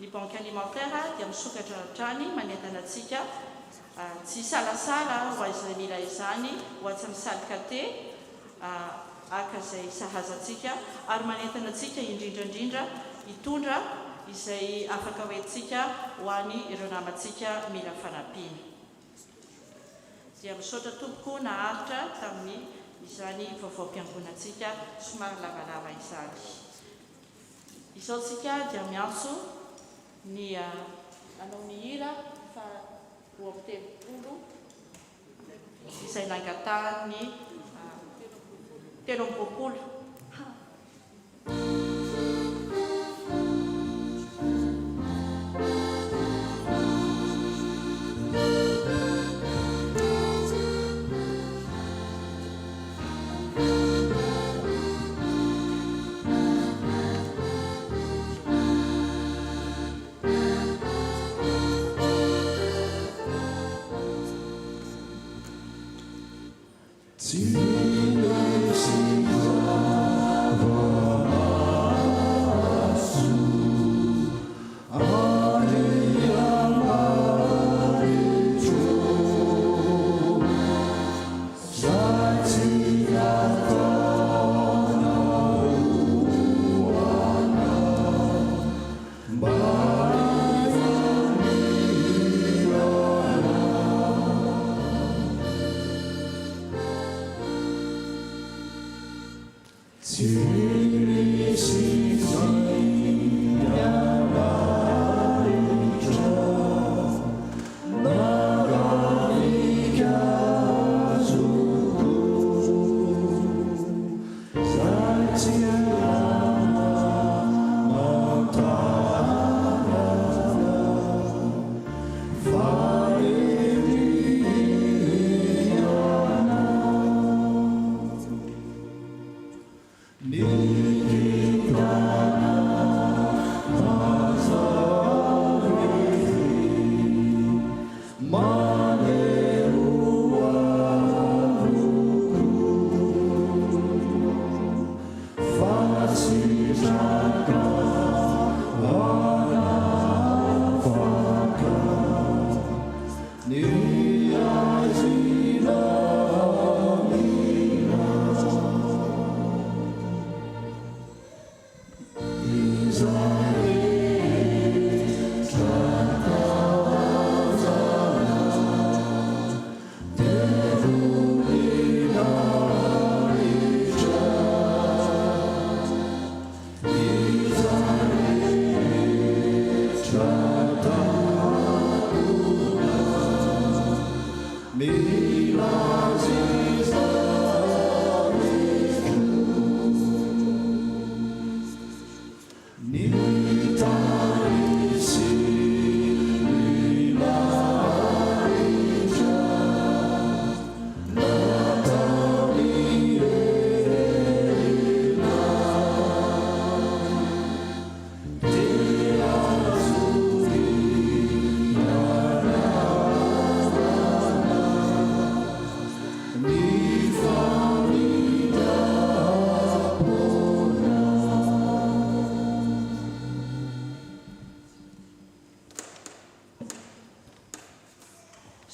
F: Ny banque alimentaire dia misokatra hatrany manentana antsika tsy hisalasala ho izay mila izany ho atsy amin'ny salle caté haka izay sahaza antsika ary manentana antsika indrindra indrindra hitondra izay afaka hoentintsika ho any ireo namantsika mila fanampiana. Dia misaotra tompoko naharitra tamin'ny izany vaovaom-piangonantsika somary lavalava izany. Izao tsika dia miantso ny hanao ny hira faha 32 izay nangatahan'ny 23.
G: Tsy misy zava-mahasoa Andriamanitro. Zay tsy nataonao ho anao mba hifalianao.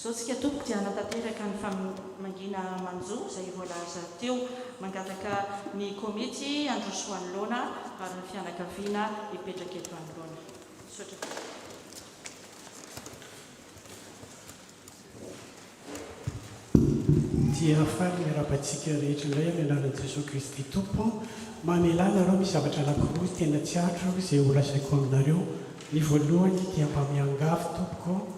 F: Izao tsika tompoko dia hanatanteraka ny famangiana manjo izay voalaza teo. Mangataka ny komity handroso anoloana ary ny fianakaviana hipetraka eto anoloana. Misaotra tompoko.
H: Dia faly miarahaba antsika rehetra indray amin'ny anaran'i Jesoa Kristy Tompo. Mamelà nareo misy zavatra anankiroa tena tsy aritro izay ho lazaiko aminareo. Ny voalohany dia mba miangavy tompoko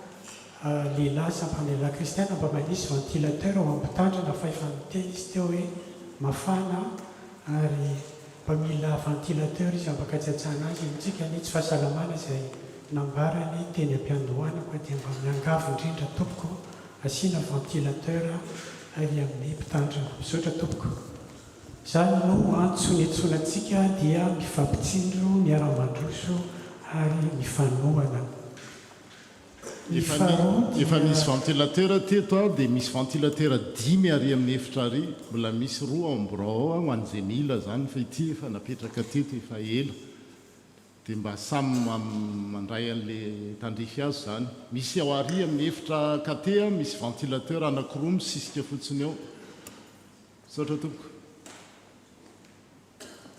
H: lehilahy sampana lehilahy kristiana mba manisy ventilateur ao ampitandrina fa efa niteny izy teo hoe mafana ary mba mila ventilateur izy hampakatsiatsana azy amintsika ny tsy fahasalamana izay nambarany teny ampiandohana koa dia mba miangavy indrindra tompoko asiana ventilateur ary amin'ny mpitandrina. Misaotra tompoko. Izany no antso niantsoana antsika dia mifampitsindro, miara-mandroso ary mifanohana. Ny
A: Efa
H: faharoa dia.
A: Efa nisy ventilateur teto a, dia misy ventilateur dimy ary amin'ny efitra ary, mbola misy roa ao amin'ny birao ao ho an'izay mila izany fa ity efa napetraka teto efa ela. Dia mba samy mandray an'le tandrify azy izany. Misy ao ary amin'ny efitra KT misy ventilateur anakiroa misisika fotsiny ao. Misaotra tompoko.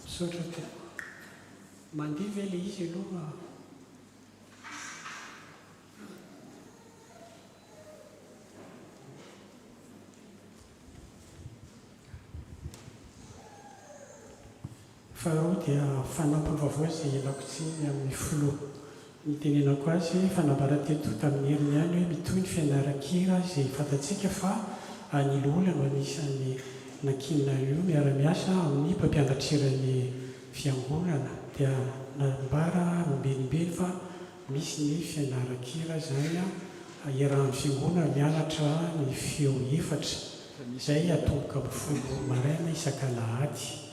H: Misaotra tompoko. Mandeha ve le izy aloha? Faharoa dia fanampiny vaovao izay ialako tsiny amin'ny filoha nitenenako azy, efa nambara teto tamin'ny heriny ihany hoe mitohy ny fianaran-kira izay fantatsika fa ny loholona no anisan'ny nankinina io miara-miasa amin'ny mpampianatreran'ny fiangonana dia nambara ombenimbeny fa misy ny fianaran-kira izany iarahan'ny fiangonana mianatra ny feo efatra izay atomboka amin'ny folo maraina isak'alahady.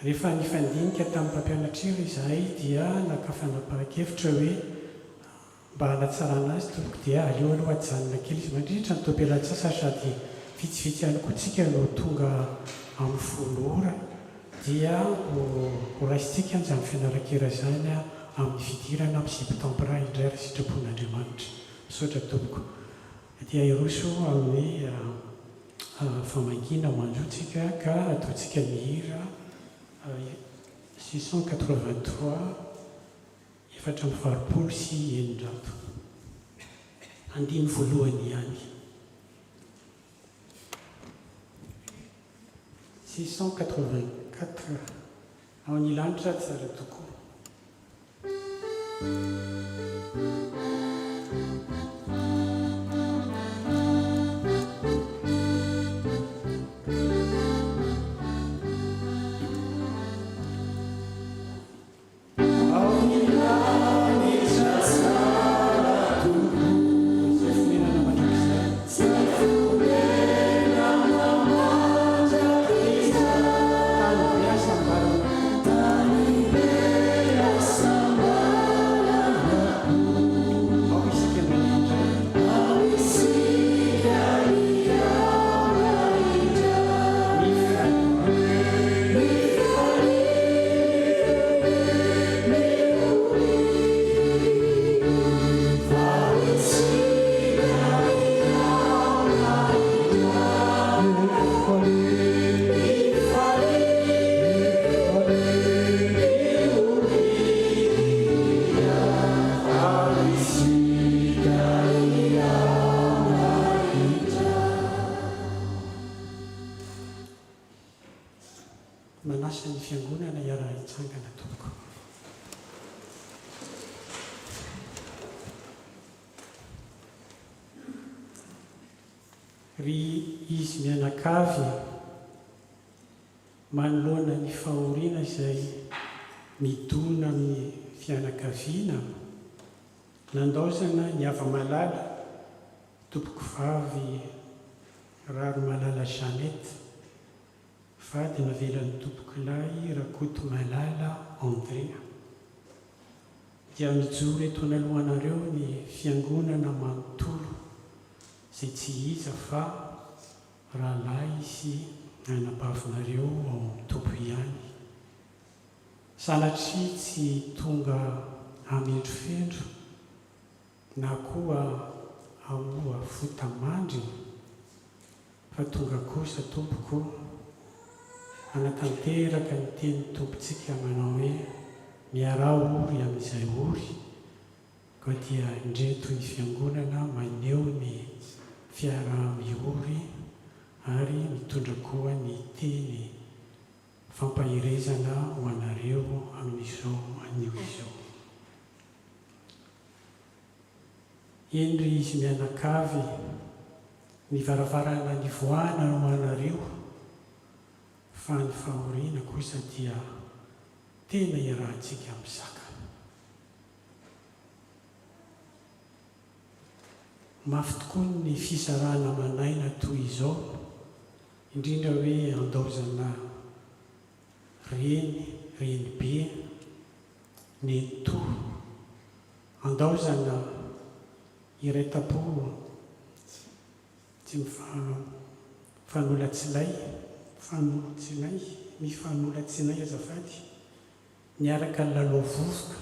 H: Rehefa nifandinika tamin'ny mpampianatr'hira izahay dia naka fanapahan-kevitra hoe mba hanatsarana azy tompoko dia aleo aloha ajanona kely izy mandritra ny taom-pialan-tsasatra sady vitsivitsy ihany koa tsika no tonga amin'ny folo ora dia ho raisintsika an'izany fianaran-kira izany amin'ny fidirana amin'ny septambra indray raha sitrapon'Andriamanitra. Misaotra tompoko. Dia hiroso amin'ny famangiana manjo tsika ka ataontsika mihira 683, 684. Andininy voalohany ihany. 684, Ao ny lanitra tsara tokoa. Manasa ny fiangonana hiara-hitsangana tompoko. Ry izy mianakavy, manoloana ny fahoriana izay midona amin'ny fianakaviana, nandaozana ny hava-malala, tompokovavy Raharomalala Jeannette, vady navelan'ny tompokolahy Rakotomalala André. Dia mijoro eto analohanareo ny fiangonana manontolo izay tsy iza fa rahalahy sy anabavinareo ao amin'ny Tompo ihany. Sanatria tsy tonga hamendrofendro na koa. Hamoha fota-mandry fa tonga kosa tompoko hanatanteraka ny tenin'ny Tompontsika manao hoe miaraha ory amin'izay ory koa dia indreto ny fiangonana maneho ny fiaraha-miory ary mitondra koa ny teny fampaherezana ho anareo amin'izao anio izao. Eny ry izy mianakavy, ny varavarana nivoahana ho anareo, fa ny fahoriana kosa dia tena iarahantsika mizaka. Mafy tokoa ny fisarahana aman'aina toy izao, indrindra hoe andaozana reny, renibe, nenitoa. Andaozana iray tampo tsy mifanolatsilahy, mifanotsinay, mifanolatsianay azafady, niaraka nilalao vovoka,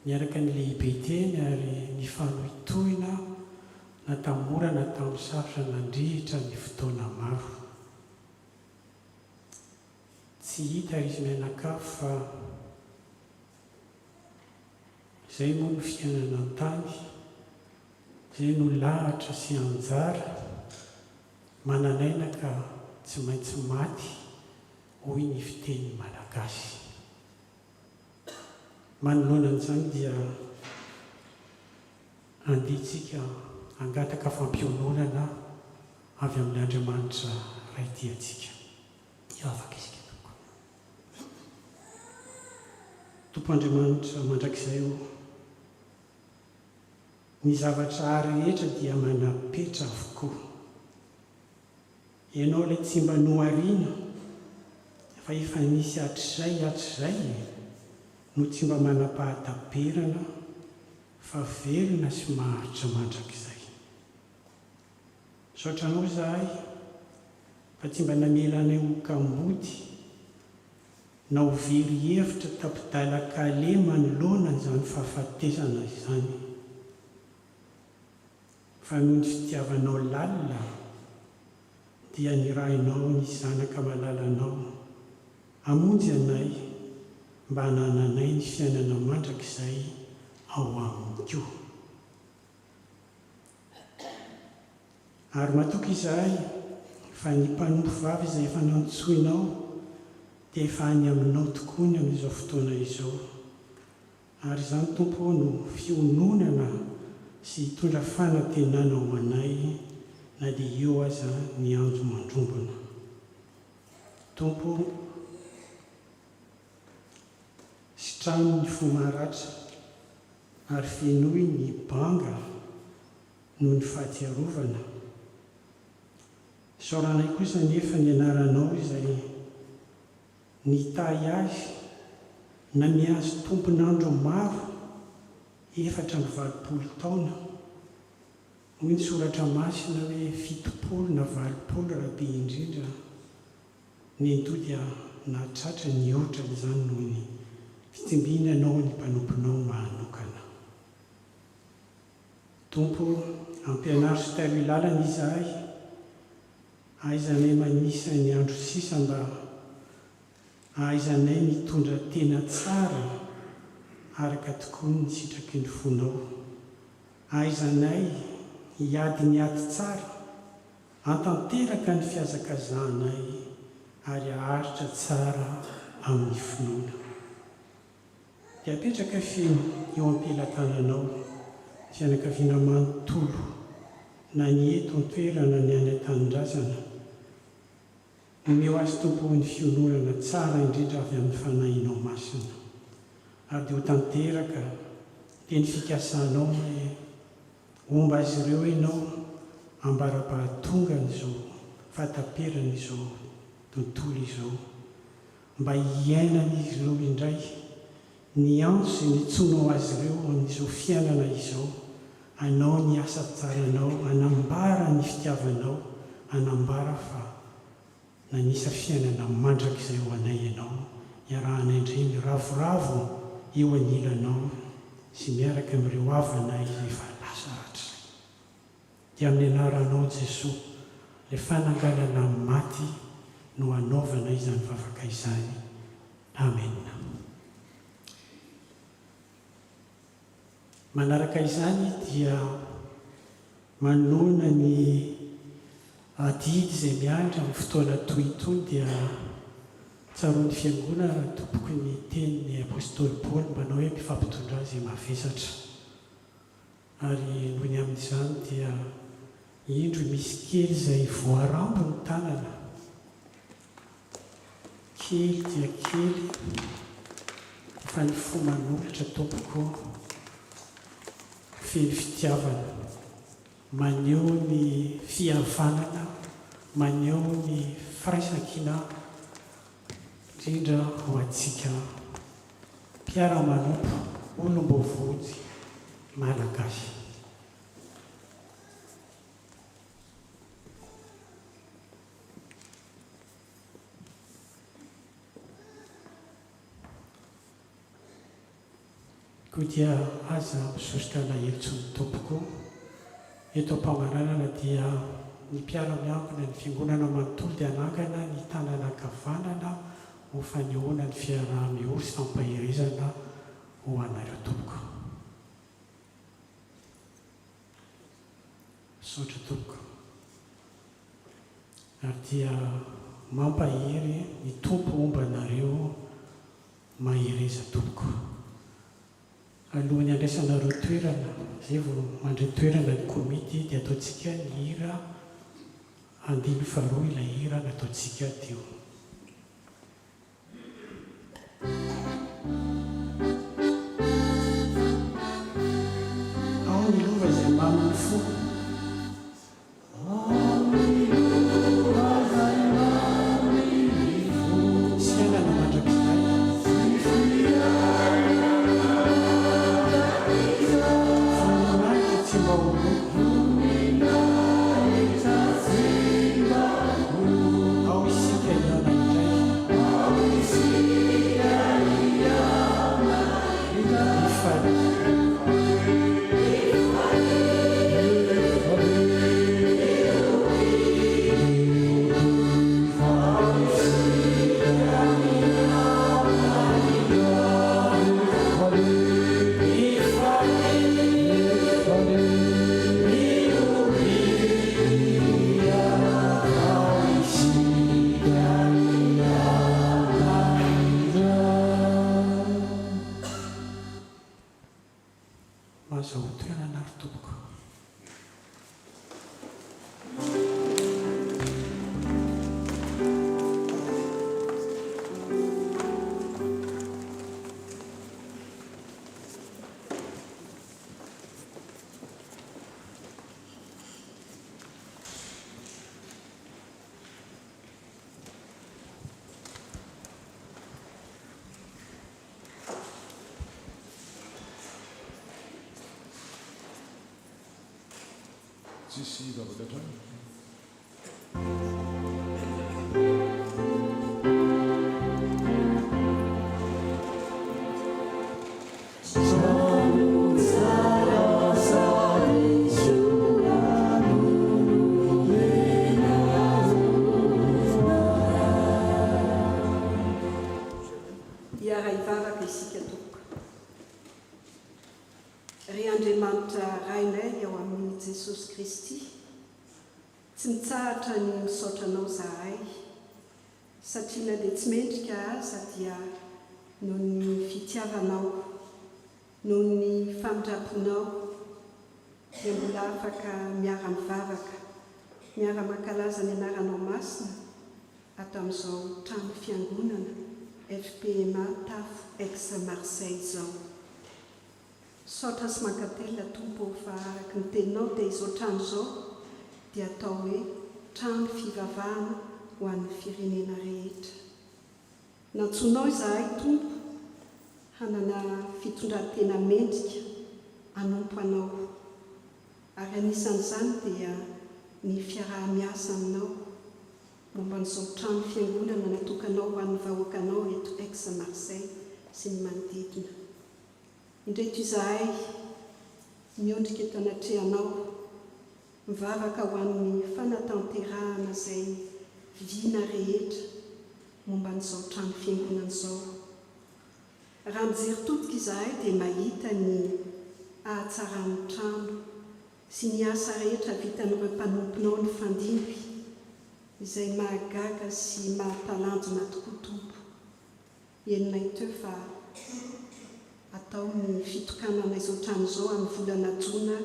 H: niaraka nilehibe teny ary nifanohitohina na tamin'ny mora na tamin'ny sarotra nandritra ny fotoana maro. Tsy hita ry izy mianakavy fa. Izay moa no fiainana an-tany, izay no lahatra sy anjara, manan'aina ka tsy maintsy maty hoy ny fiteny malagasy. Manoloana an'izany dia andeha tsika hangataka fampiononana avy amin' Andriamanitra Ray tia antsika. Hivavaka isika tompoko. Tompo Andriamanitra mandrakizay ô, ny zavatra rehetra dia manam-petra avokoa. Ianao ilay tsy mba nohariana fa efa nisy hatrizay hatrizay no tsy mba manam-pahataperana fa velona sy maharitra mandrakizay. Misaotra anao izahay fa tsy mba namela anay ho kamboty na ho very hevitra tapi-dalan-kaleha manoloana izany fahafatesana izany. Fa noho ny fitiavanao lalina dia nirahinao ny Zanaka malalanao hamonjy anay mba hanananay ny fiainana mandrakizay ao Aminy koa. Ary matoky izahay fa ny mpanompo vavy izay efa nantsoinao dia efa any aminao tokoany amin'izao fotoana izao. Ary izany, Tompo ô, no fiononana sy hitondra fanantenana ho anay na dia eo aza ny andro mandrombona. Tompo ô, sitrano ny fo maratra ary fenoy ny banga noho ny fahatsiarovana. Isaoranay kosa anefa ny anaranao izay nitahy azy namia azy tompon'andro maro, 84 taona. Hoy ny soratra masina hoe 70 na 80 raha be indrindra. Nenitoa dia nahatratra nihoatra izany noho ny fitsimbinanao ny mpanomponao manokana. Tompo o, ampianaro sy tariho lalana izahay, ahaizanay manisa ny andro sisa mba ahaizanay mitondra tena tsara araka tokoa ny sitraky ny fonao. Ahaizanay hiady ny ady tsara, hantanteraka ny fihazakazahanay ary haharitra tsara amin'ny finoana. Dia apetraka feno eo am-pelatananao ny fianakaviana manontolo, na ny eto an-toerana ny any an-tanindrazana. Omeo azy Tompo ny fiononana tsara indrindra avy amin'ny Fanahinao Masina. Ary dia ho tanteraka teny fikasanao hoe homba azy ireo Ianao ambara-pahatongan'izao fahataperan'izao tontolo izao. Mba hiainan'izy ireo indray ny antso izay nitsoinao azy ireo amin'izao fiainana izao, hanao ny asa tsaranao, hanambara ny fitiavanao, hanambara fa nanisa fiainana mandrakizay ho anay Ianao, iarahanay indray miravoravo eo anilanao sy miaraka amin'ireo havanay izay efa lasa rahatrizay. Dia amin'ny anaranao Jesoa, ilay fananganana amin'ny maty no anaovana izany vavaka izany. Amena. Manaraka izany dia manoloana ny adidy izay miandry amin'ny fotoana toy itony dia tsaroan'ny Fiangonana tompoko ny tenin'ny Apostoly Paoly manao hoe mifampitondrà izay mavesatra. Ary noho ny amin'izany dia indro misy kely izay voarambo ny tanana, kely dia kely, fa ny fo manolotra tompoko feno fitiavana, maneho ny fihavanana, maneho ny firaisankina indrindra ho antsika Mpiara-manompo, olom-boavonjy Malagasy. Koa dia aza misosotra alahelo intsony tompoko. Eto am-pamaranana dia ny mpiara-miangona ny Fiangonana manontolo dia hanangana ny tanana ankavanana ho fanehoana ny fiaraha-miory sy fampaherezana ho anareo tompoko. Misaotra tompoko. Ary dia mampahery ny Tompo homba anareo mahereza tompoko. Alohan'ny handraisanareo toerana, zay vao mandray toerana ny komity dia ataontsika ny hira andininy faharoa ilay hira nataontsika teo. Ao ny lova izay mamin'ny fo. Fiainana mandrakizay. Voninahitra tsy mba ho lo. Ao isika hihaona indray. Mifalia. Mahazahoa toerana ary tompoko.
A: Tsisy vavaka hatrany.
I: Hiara-hivavaka isika tompoko. Ry Andriamanitra Rainay ao amin'i Jesosy Kristy, tsy mitsahatra ny misaotra Anao zahay, satria na dia tsy mendrika aza dia noho ny fitiavanao, noho ny famindramponao dia mbola afaka miara-mivavaka, miara-mankalaza ny Anaranao Masina ato amin'izao trano fiangonana FPMA tafo Aix Marseille izao. Misaotra sy mankatelina Tompo ô fa araka ny teninao dia izao trano izao dia atao hoe trano fivavahana ho an'ny firenena rehetra. Nantsoinao izahay Tompo hanana fitondran-tena mendrika hanompo Anao ary anisan'izany dia ny fiaraha-miasa Aminao momba an'izao trano fiangonana natokanao ho an'ny vahoakanao eto Aix Marseille sy ny manodidina. Indreto izahay miondrika eto anatrehanao. Mivavaka ho an'ny fanatanterahana izay vina rehetra momba an'izao trano fiangonana izao. Raha mijery todika izahay dia mahita ny hahatsaran'ny trano sy ny asa rehetra vitan'ireo mpanomponao nifandimby, izay mahagaga sy mahatalanjona tokoa Tompo. Henonay teo fa atao ny fitokanana izao trano izao amin'ny volana jona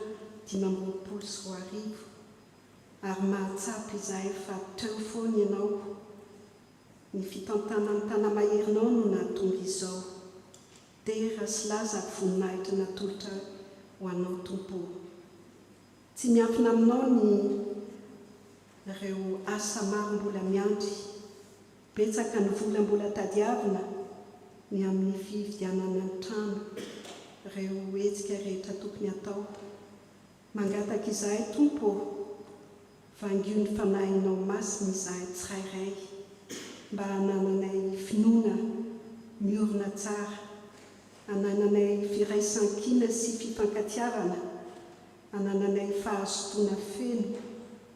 I: 2025 ary mahatsapa izahay fa teo foana ianao. Ny fitantanan'ny tanamaherinao no nahatonga izao. Dera sy laza ary voninahitra natolotra ho Anao Tompo o. Tsy miafina aminao ny ireo asa maro mbola miandry. Betsaka ny vola mbola tadiavina ny amin'ny fividianana ny trano, ireo hetsika rehetra tokony hatao. Mangataka izahay Tompo ô, vangio ny Fanahinao Masina izahay tsirairay mba hanananay finoana miorina tsara, hanananay firaisankina sy fifankatiavana, hanananay fahazotoana feno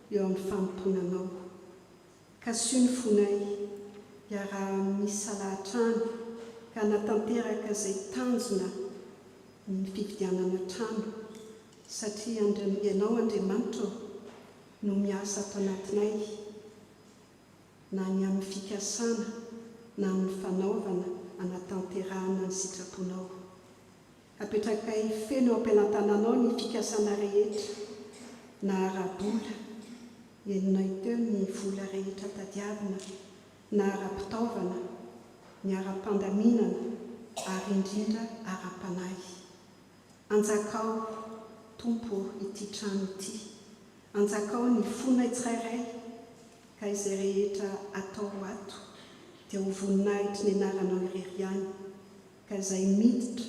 I: eo amin'ny fanompoana Anao. Kasio ny fonay, hiaraha-misalahy hatrany ka hanatanteraka izay tanjona ny fividianana trano satria Ianao Andriamanitra ô no miasa ato anatinay na ny amin'ny fikasana na amin'ny fanaovana hanatanterahana ny sitraponao. Apetrakay feno eo am-pelantananao ny fikasana rehetra na ara-bola, henonay teo ny vola rehetra tadiavina, na ara-pitaovana, ny ara-pandaminana ary indrindra ara-panahy. Anjakao, Tompo ô, ity trano ity. Anjakao ny fonay tsirairay, ka izay rehetra atao ato dia ho voninahitry ny anaranao irery ihany, ka izay miditra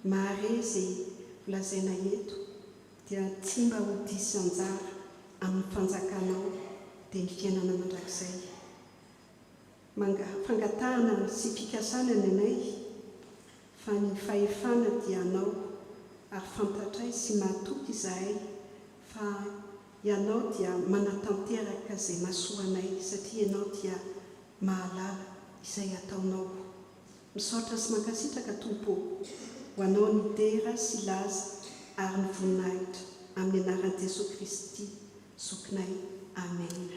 I: mahare izay holazaina eto dia tsy mba ho diso anjara amin'ny fanjakanao dia ny fiainana mandrakizay. Manga fangatahana sy fikasana ny anay fa ny fahefana dia anao ary fantatray sy mahatoky izahay fa Ianao dia manatanteraka izay mahasoa anay satria Ianao dia mahalala izay ataonao. Misaotra sy mankasitraka Tompo ô! Ho Anao ny dera sy laza ary ny voninahitra amin'ny anaran'i Jesoa Kristy Zokinay Amen.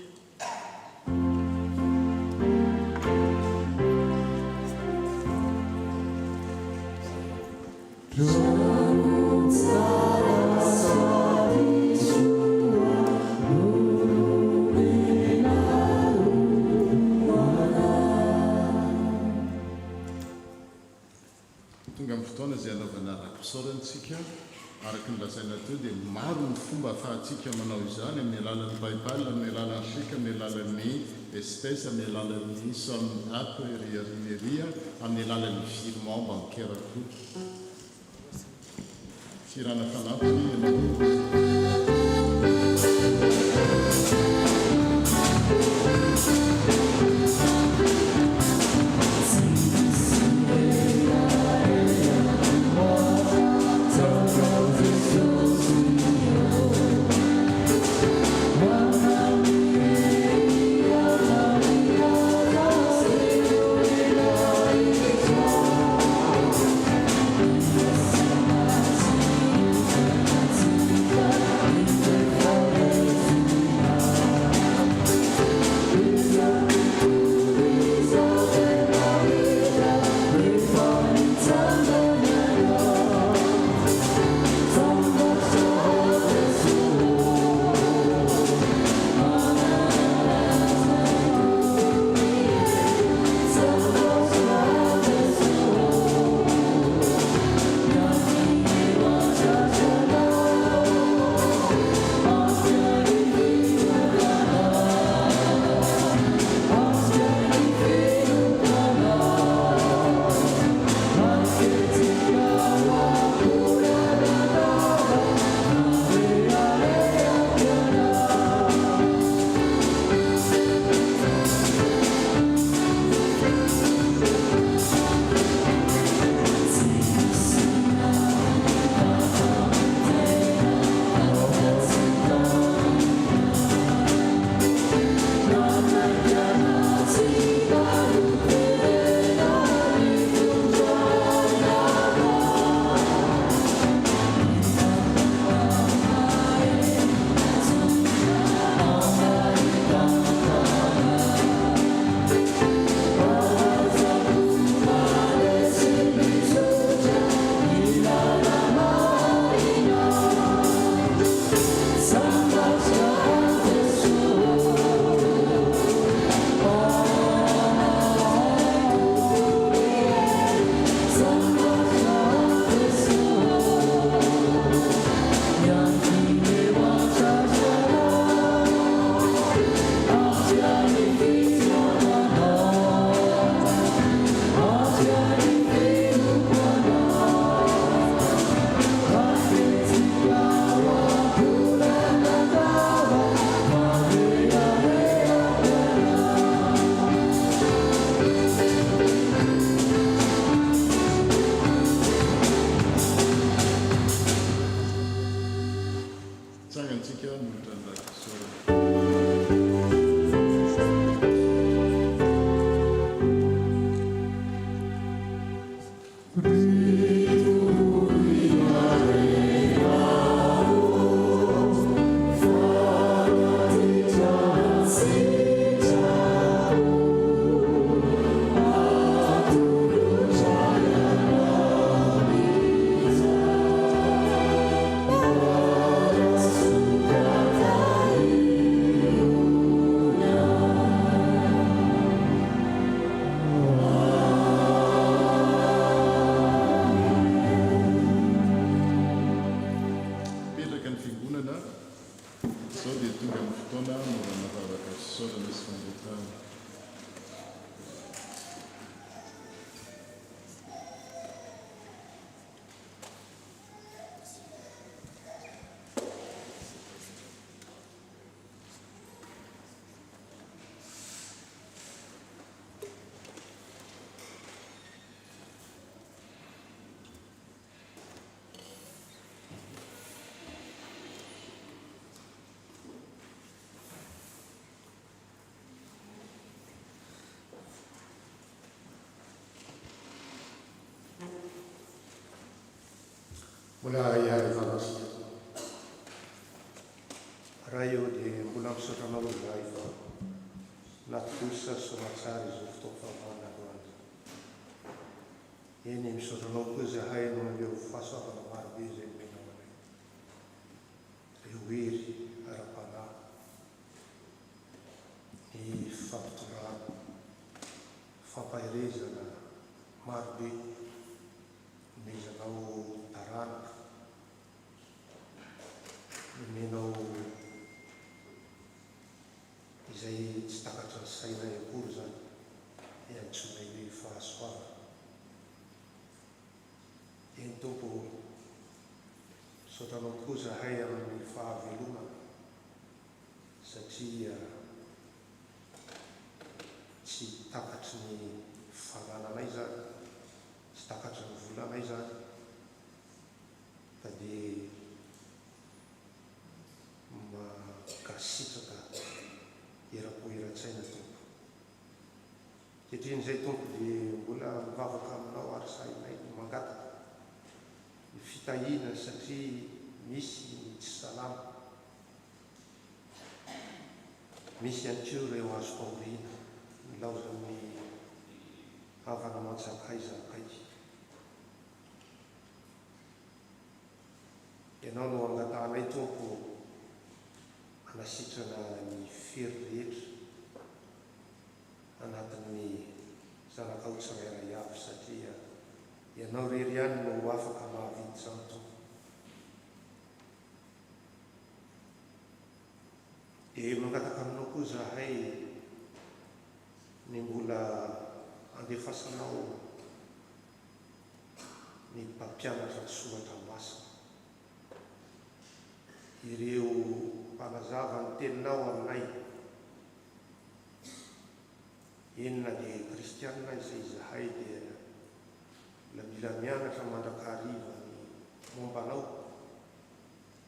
A: Tonga amin'ny fotoana izay hanaovana raki-pisaorana isika. Araka ny lazaina teo dia maro ny fomba ahafahantsika manao izany, amin'ny alalan'ny PayPal, amin'ny alalan'ny chèque, amin'ny alalan'ny espèces, amin'ny alalan'ny somme app ery aoriana ery, amin'ny alalan'ny virement bancaire koa. Fihirana fanampiny ianao. Mitsangana isika hanolotra ny raki-pisaorana. Mipetraka ny Fiangonana, izao dia tonga ny fotoana hanaovana vavaka fisaorana sy fangatahana.
J: Mbola hiara-hivavaka isika. Ray ô, dia mbola misaotra Anao izahay fa nahatontosa soamantsara izao fotoam-pivavahana androany izao. Eny, misaotra Anao koa izahay noho ireo fahasoavana marobe izay nomenao anay, ireo hery ara-panahy, ny fampitondrana, fampaherezana marobe nomezanao taranaka. Nomenao izay tsy takatry ny sainay akory izany, ilay antsoinay hoe fahasoavana. Eny Tompo ô, misaotra Anao tokoa izahay amin'ny fahavelomana satria tsy takatry ny fanananay izany, tsy takatry ny volanay izany. Fa dia mankasitraka eram-po eran-tsaina Tompo. Ankehitriny izay Tompo dia mbola mivavaka Aminao ary sahinay ny mangataka ny fitahiana satria misy ny tsy salama, misy ihany koa ireo azom-pahoriana nilaozan'ny havana aman-tsakaiza akaiky. Ianao no angatahanay Tompo ô, hanasitrana ny fery rehetra anatin'ny zanakao tsirairay avy satria Ianao irery ihany no afaka mahavita izany Tompo. Dia mangataka Aminao koa izahay ny mbola andefasanao ny mpampianatra ny soratra masina, ireo mpanazava ny teninao aminay, eny na dia kristianina aza izahay dia mbola mila mianatra mandrakariva ny momba anao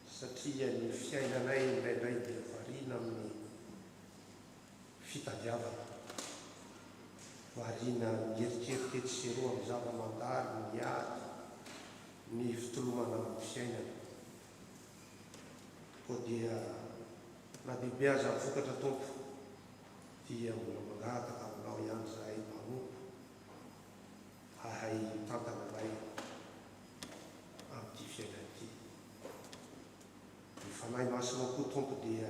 J: satria ny fiainanay indraindray dia variana amin'ny fitadiavana. Variana mieritreritra etsy sy eroa amin'ny zava-mandalo, ny ady, ny fitolomana amin'ny fiainana. Koa dia na dia be aza ny vokatra Tompo dia mbola mangataka aminao ihany izahay mpanompo hahay hitantana anay amin'ity fiainana ity. Ny Fanahy Masinao koa Tompo dia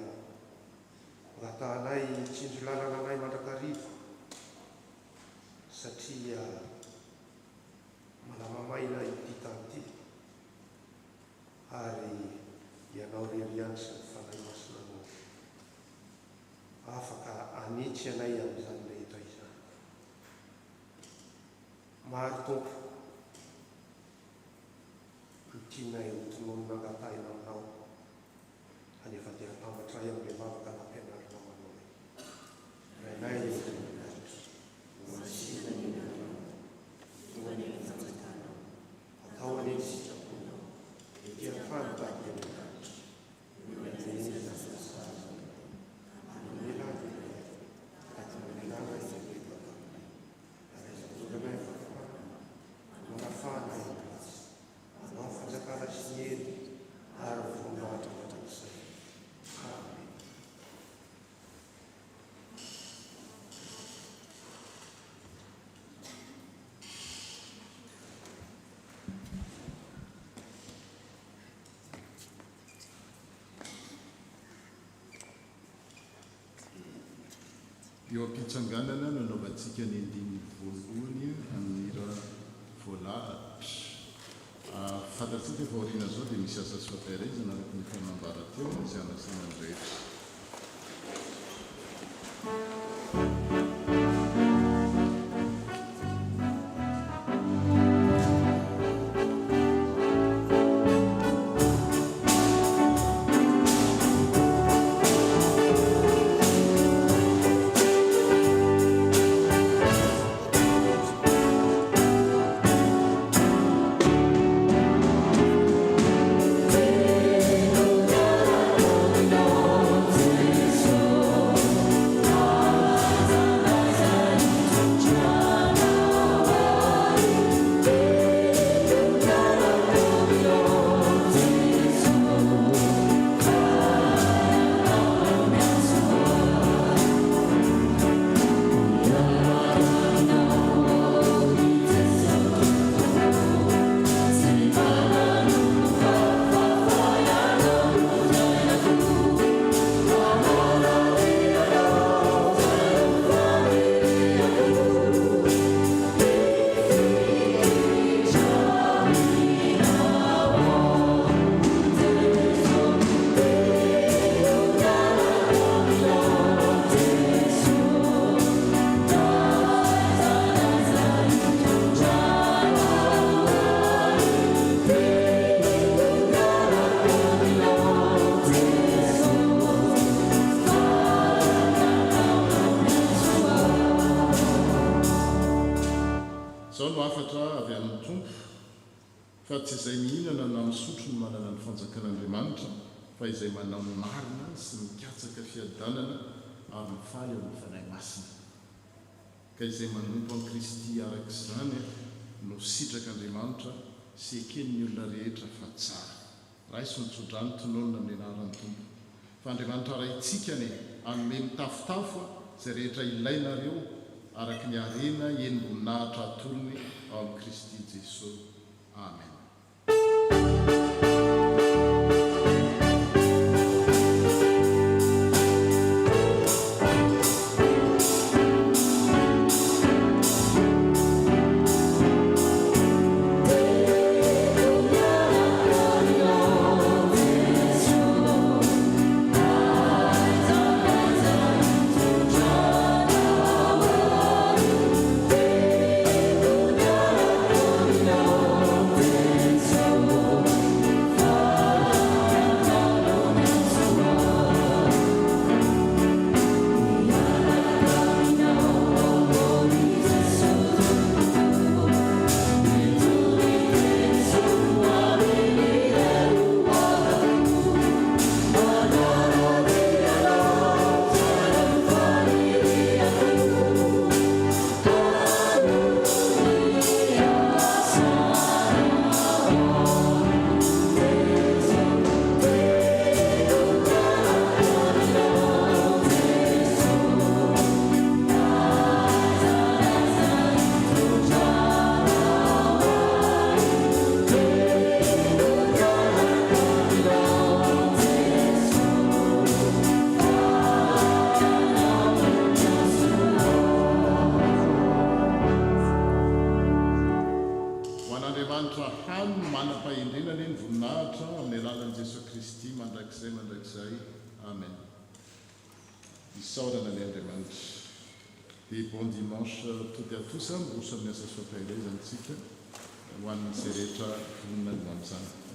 J: Angatahanay hitsinjo lalana anay mandrakariva satria manamamaina ity tany ity ary Ianao irery ihany sy ny Fanahy Masina no afaka hanitsy anay amin'izany rehetra izany. Maro Tompo no tianay ho tononina angatahina aminao. Kanefa dia atambatray amin'ilay vavaka nampianarinao anao hoe, Rainay izay any an-danitra, Homasina anie ny anaranao, Tonga anie ny fanjakanao, Atao anie ny sitraponao, ety an-tany tahaka ny any an-danitra. ny hery ary ny voninahitra mandrakizay. Amena.
A: Eo am-pitsanganana no anaovantsika ny andininy voalohany amin'ny hira voalahatra. Fantatsika fa aorianan'izao dia misy asa sy fampaherezana araka ny efa nambara teo izay hanasana ny rehetra. Izao no hafatra avy amin'ny Tompo, Fa tsy izay mihinana na misotro no manana ny fanjakan'Andriamanitra, fa izay manao ny marina sy mikatsaka fiadanana ary mifaly ao amin'ny Fanahy Masina. Ka izay manompo an'i Kristy araka izany no sitrak'Andriamanitra sy eken'ny olona rehetra fa tsara. Raiso ny tsodrano tononina amin'ny anaran'ny Tompo. Fa Andriamanitra Raintsika anie hanome mitafotafo izay rehetra ilainareo araka ny harena henim-boninahitra atolony ao amin'i Kristy Jesoa. Amen. Ho an'Andriamanitra hany manam-pahendrena anie ny voninahitra amin'ny alalan'i Jesoa Kristy mandrakizay mandrakizay. Amen. Isaorana anie Andriamanitra. Dia bon dimanche toutes et à tous, miroso amin'ny asa soa-paherezana isika ho an'izay rehetra vonona ny ho amin'izany.